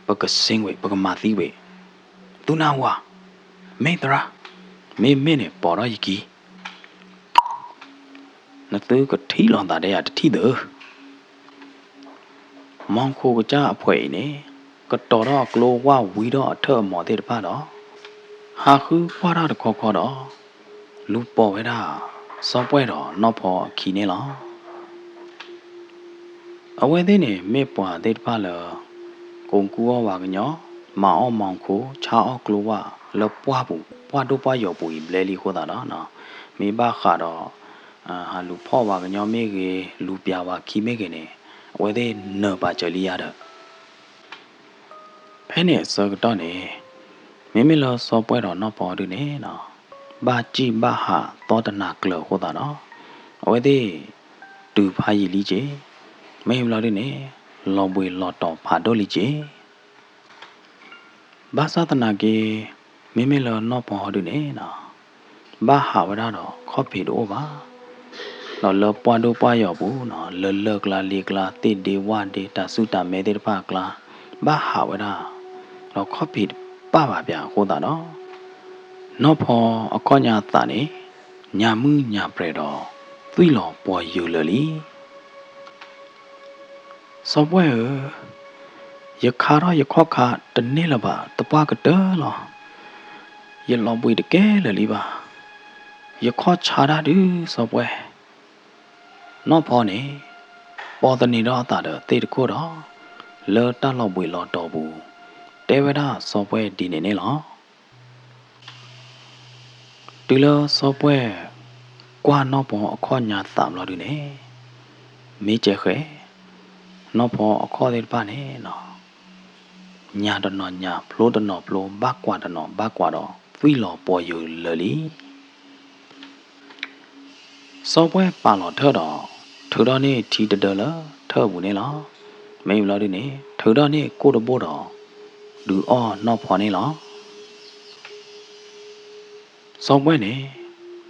ပကစ့ဝဲ ပကမၤသံဝဲ, သုနၢ်ဟူဧါ, မ့ၢ်သရၣ်, မ့မ့ၢ်န့ၣ် ပိာ်ထီၣ်ယခံ နသုကထံၣ်လီၤသးဒ်ယၤတထံၣ်သၢ မီၢ်ခိၣ်ကစၢ်အဖှဲးအံၤန့ၣ် ကတီၤထီၣ်အကျိဝၢ်ဝံထီၣ်အထၢၣ်အမီၤသ့ၣ်တဖၣ်ဒီး ဟးဃုကွၢ်တၢ်တခီခီဒီး လူၤပိာ်ဝဲဒၣ် စီၤပှဲၢ်ဒီးနီၢ်ဖီအခံန့ၣ်လီၤ. အဝဲသ့ၣ်န့ၣ်မ့ၢ်ပှၤသ့ၣ်တဖၣ်လၢ ကိၢ်ကူအီၣ်ပှၤကညီ, မၤအီၣ်မီၢ်ခိၣ်, ဆါအီၣ်ကျိဝၢ်လၢပှၢ်ပူၤ, ပှၢ်ဒိၣ်ပှၢ်ယိာ်ပူၤအံၤဘျဲလံအဃိသတးဒီး မ့ၢ်ဘၣ်ဃးဒီး ဟးလူၤဖီၣ်ပှၤကညီမ့ၢ်ဂ့ၤ, လူၤပျးပှၤခံမ့ၢ်ဂ့ၤန့ၣ် အဝဲသ့ၣ်နၢၤပာ်စၢၤလံယါဒီး ဖဲန့ၣ်အဆၢကတီၢ်န့ၣ် မ့မ့ၢ်လၢစီၤပှဲၢ်ဒီးနီၢ်ဖီဒုန့ၣ် ဘၣ်စံၣ်ဘၣ်ဟးသီတနၤကျၢၤအဃိသတးဒီး အဝဲသ့ၣ်တုၤဖးယံာ်လံက့ၤ, မ့ၢ်ဘျီဒုန့ၣ် လီၤဘှံးလီၤတီၤဖးဒိၣ်လံက့ၤ ဘၣ်ဆၣ်သနာ်က့ မ့မ့ၢ်လၢနီၢ်ဖီဒုန့ၣ် ဘၣ်ဟးဝဲဒၣ်ဒီးခီၣ်ဖံးတအိၣ်ဘၣ်. ဒီးလၢပှၢ်ဒိၣ်ပှၢ်ယီၤပူၤနီၤ လၢလၢၢ်ကျါလ့ကျါ သ့ၣ်ဒ့ဝၣ်ဒ့ တၢ်စူၢ်တၢ်မဲသ့ၣ်တဖၣ်အကျါ ဘၣ်ဟးဝဲဒၣ် ဒီးခီၣ်ဖံးတပၣ်ဘၣ်ပၠးအဃိသတးဒီး နီၢ်ဖီအခီၣ်ညါသးန့ၣ် ညၣ်မုၢ်ညၣ်ပြဲၤဒီး သွံၣ်လီၤပှီၤယုာ်လၢာ်လံ. စီၤပှဲၢ်ဧၢ, ယခါထီၣ်ယခီၣ်ခါတန့ၢ်လၢၤဘၣ် သပှၢ်ကတၢၢ်လီၤ. ယလီၤဘှံးတကဲလၢာ်လံဘၣ်. ယခီၣ်ဆါတၢ်ဒုး စီၤပှဲၢ်. နီၢ်ဖီန့ၣ် ပိာ်သန့ၤထီၣ်အသးဒီးသ့ၣ်တခိၣ်ဒီး လၢတၢ်လီၤဘှံးလီၤတီၤပူၤ တဲဝဲဒၣ်စီၤပှဲၢ်ဒ်န့ၣ်န့ၣ်လီၤ. တုၤလၢစီၤပှဲၢ်ကွၢ်နီၢ်ဖီအခီၣ်ညါသးဘျီဒုန့ၣ်, မ့ၢ်ကဲဃဲ, နီၢ်ဖီအခီၣ်သ့ၣ်တဖၣ်န့ၣ်နီၤ, ညၣ်တနီၤညၣ် ဖျိတနီၤဖျိ ဘၣ်ကွၢ်တနီၤဘၣ်ကွၢ်ဒီး သွံၣ်လီၤပှီၤယုာ်လၢာ်လံ. စီၤပှဲၢ်ပာ်လီၤထၢၣ်ဒီး ထုးထီၣ်န့ၢ်ထံတဒၢလၢထၢၣ်အပူၤန့ၣ်လီၤ. မ့ၢ်ဘျီဒုန့ၣ် ထုးထီၣ်န့ၢ်ကိၣ်တဘိဒီး ဒုးအီၣ်နီၢ်ဖီန့ၣ်လီၤ. စီၤပှဲၢ်န့ၣ်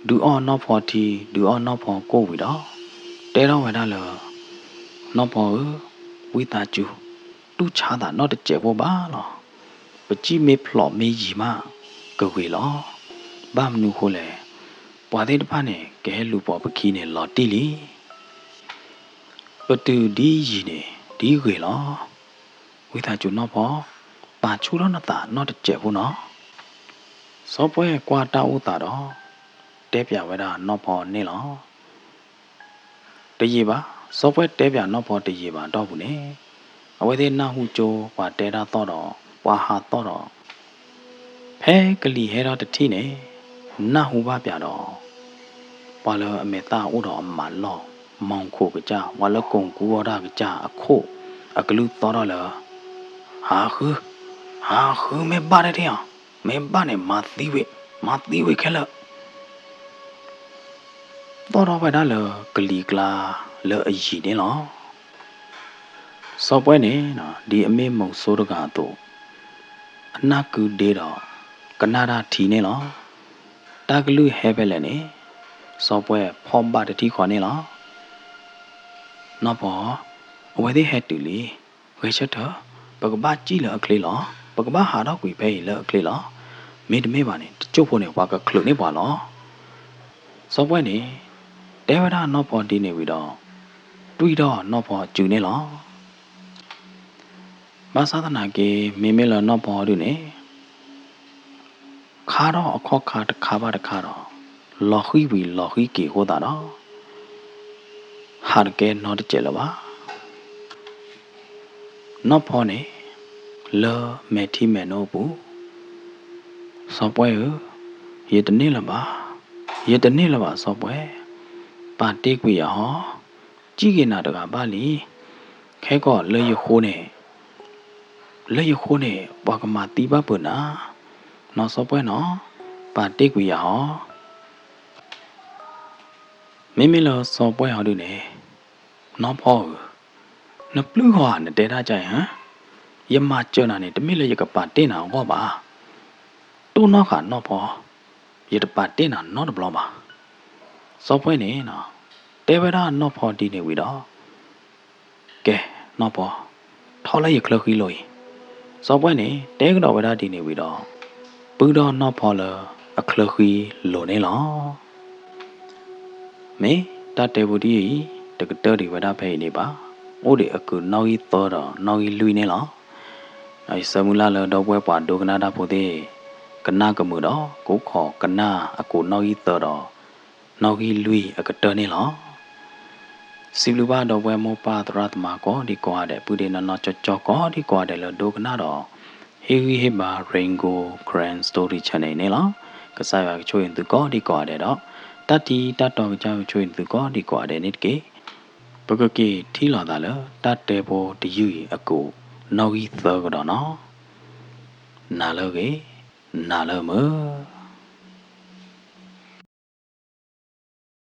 ဒုးအီၣ်နီၢ်ဖီထံ ဒုးအီၣ်နီၢ်ဖီကိၣ်ဝံၤဒီး တဲထီၣ်ဝဲဒၣ်လၢ နီၢ်ဖီဧၢ, ဝံသးစူၤ တူၢ်ဆါသးနီတစဲးဖိဘၣ်လီၤ. ပစံၣ်မ့ၢ်ဖျိးမ့ၢ်ယံၤမး ကဂ့ၤလီၤ. ဘၣ်မနုၤဃိလဲၣ်, ပှၤသ့ၣ်တဖၣ်န့ၣ် ကဟဲလူၤပိာ်ပခံန့ၣ်လီၤတံၢ်လံ. ပတုာ်ဒ်ယံၤန့ၣ် ဒ်ဂ့ၤလီၤ. ဝံသးစူၤနီၢ်ဖီ, ပာ်ဆူၣ်ထီၣ်နသးနီတစဲးဖိနီၤ. စီၤပှဲၢ်ကွၢ်တၢ်အိၣ်သးဒီး တဲပၠးဝဲဒၣ်နီၢ်ဖီန့ၣ်လီၤ. တယံာ်ဘၣ်, စီၤပှဲၢ်တဲပၠးနီၢ်ဖီတယံာ်ဘၣ်ဒီပုၢ်န့ၣ်, အဝဲသ့ၣ်နၢ်ဟူကၠိပှၤတဲတၢ်သီၣ်ဒီး ပှၤဟးသီၣ်ဒီး ဖဲကလံၤဟဲထီၣ်တထံၣ်န့ၣ် နၢ်ဟူဘၣ်ပၠးဒီး ပှၤလၢအမဲာ်သၣ်အိၣ်ဒီးအမးလီၢ် မီၢ်ခိၣ်ကစၢ် ပှၤလၢကိၢ်ကူအီၣ်တၢ်ကစၢ်အခိၣ် အကလုၢ်သီၣ်ထီၣ်လၢ ဟးဃု, ဟးဃု မ့ၢ်ဘၣ်တထံၣ်အီၤ, မ့ၢ်ဘၣ်န့ၣ် မၤသံဝဲ, မၤသံဝဲခဲလၢာ် သီၣ်ထီၣ်ဝဲဒၣ်လၢကလံၤကျါလၢအယံၤန့ၣ်လီၤ. စီၤပှဲၢ်န့ၣ် ဒ်အမ့ၢ်မုဆိုးတဂၤအသိး အနၢ်ကုဒ့ဒီး ကနၣ်တၢ်ထံန့ၣ်လီၤ. တၢ်ကလုၢ်ဟဲဖဲလဲၣ်န့ၣ် စီၤပှဲၢ်ဖီၣ်ဘၣ်တထံၣ်ဃီန့ၣ်လီၤ. နီၢ်ဖီ, အဝဲသ့ၣ်ဟဲတုၤလံ, ဂဲၤဆၢထၢၣ်, ပကဘၣ်စံၣ်လၢအချ့လီၤ. ပကဘၣ်ဟးထီၣ်ကွံာ်ဖဲအံၤလၢအချ့လီၤ. မ့တမ့ၢ်ဘၣ်န့ၣ် တစိၢ်ဖိန့ၣ် ပှၤကချုးန့ၢ်ပှၤလီၤ. စီၤပှဲၢ်န့ၣ် တဲဝဲဒၣ်နီၢ်ဖီဒ်န့ၣ်ဝံၤဒီး တွံၢ်ထီၣ်နီၢ်ဖီအစုန့ၣ်လီၤ. ဘၣ်ဆၣ်သနာ်က့ မ့မ့ၢ်လၢနီၢ်ဖီဒုန့ၣ် ခါထီၣ်အခီၣ်ခါတခါဘၣ်တခါဒီး လီၤဃံၤဝံၤလီၤဃံၤက့ၤအဃိသတးဒီး ဟးတကဲနီတစဲးလၢၤဘၣ်. နီၢ်ဖီန့ၣ် လၢမဲာ်ထံမဲာ်နိအပူၤ, စီၤပှဲၢ်ဧၢ, ယတန့ၢ်လၢၤဘၣ်, ယတန့ၢ်လၢၤဘၣ်စီၤပှဲၢ်, ပာ်တ့ၢ်ကွံာ်ယၤဟီ, စံၣ်က့ၤနၤတဂၤဘၣ်လံ. ခဲကီးလၢယဃိန့ၣ် လၢယဃိန့ၣ် ပှၤကမၤသံဘၣ်ပၢၤနၤ, နီၢ်စီၤပှဲၢ်နီၤ, ပာ်တ့ၢ်ကွံာ်ယၤဟီ. မ့မ့ၢ်လၢစီၤပှဲၢ်ဟီဒုန့ၣ်, နီၢ်ဖီဧၢ, နပျုၢ်ဂီၤဧါ နတဲတၢ်ကါအံၤဟါ, ယမၤစၢၤနၤန့ၣ် တမ့ၢ်လၢယကပာ်တ့ၢ်နၤအဂီၢ်ဘၣ်. တိၢ်နီၣ်ဃာ်နီၢ်ဖီ, ယတပာ်တ့ၢ်နၤနီတဘျီဘၣ်. စီၤပှဲၢ်န့ၣ် တဲဝဲဒၣ်နီၢ်ဖီဒ်န့ၣ်ဝံၤဒီး ကဲ, နီၢ်ဖီ, ထီၣ်လၢယချၢဃံလိၤအံၤ. စီၤပှဲၢ်န့ၣ် တဲကဒီးဝဲဒၣ်ဒ်န့ၣ်ဝံၤဒီး ပုၢ်ဒီၣ်နီၢ်ဖီလၢအချၢဃံလိၤန့ၣ်လီၤ. မ့ၢ်တၢ်တဲဖိတယုၢ်အံၤ တကတၢၢ်ဒံးဝဲဒၣ်ဖဲအံၤန့ၣ်ဘၣ်. အိၣ်ဒံးအကုာ်နီၣ်ဂံၢ်သၢဒီးနီၣ်ဂံၢ်လွံၢ်န့ၣ်လီၤ. ဒီးယဆၢမုၢ်လၢ်လၢဒီပုၢ်ဝဲၢ်ပှၤဒိကနၣ်တၢ်ဖိသ့ၣ် ကနၣ်ကမုာ်ဒီး ကအိၣ်ခိးကနၣ်အကုာ်နီၣ်ဂံၢ်သၢဒီး နီၣ်ဂံၢ်လွံၢ်အကတၢၢ်န့ၣ်လီၤ. စံးဘျုးဘၣ်ဒီပုၢ်ဝဲၢ်မိၢ်ပၢ်သရၣ်သမါကိးဒံကိးဂၤဒဲး ပုၢ်ဒ့နီၢ်နီၢ်ကၠီကၠီကိးဒံကိးဂၤဒဲးလၢဒိကနၣ်ဒီး ဟ့ၣ်ဂံၢ်ဟ့ၣ်ဘါ Rain Gold Karen Story Channel အံၤန့ၣ်လီၤ. ကစၢ်ယွၤကဆိၣ်ဂ့ၤသုကိးဒံကိးဂၤဒဲးဒီး တၢ်ထံၣ်တၢ်တီကစၢ်ကဆိၣ်ဂ့ၤသုကိးဒံကိးဂၤဒဲးန့ၣ်တက့ၢ်. ပကက့ၤထံၣ်လိာ်သးလၢတၢ်တဲဖိတယုၢ်အံၤအကိာ်နီၣ်ဂံၢ်သၢကဒီးနီၤ. နၤလၢအဂ့ၤ, နၤလၢအမုာ်.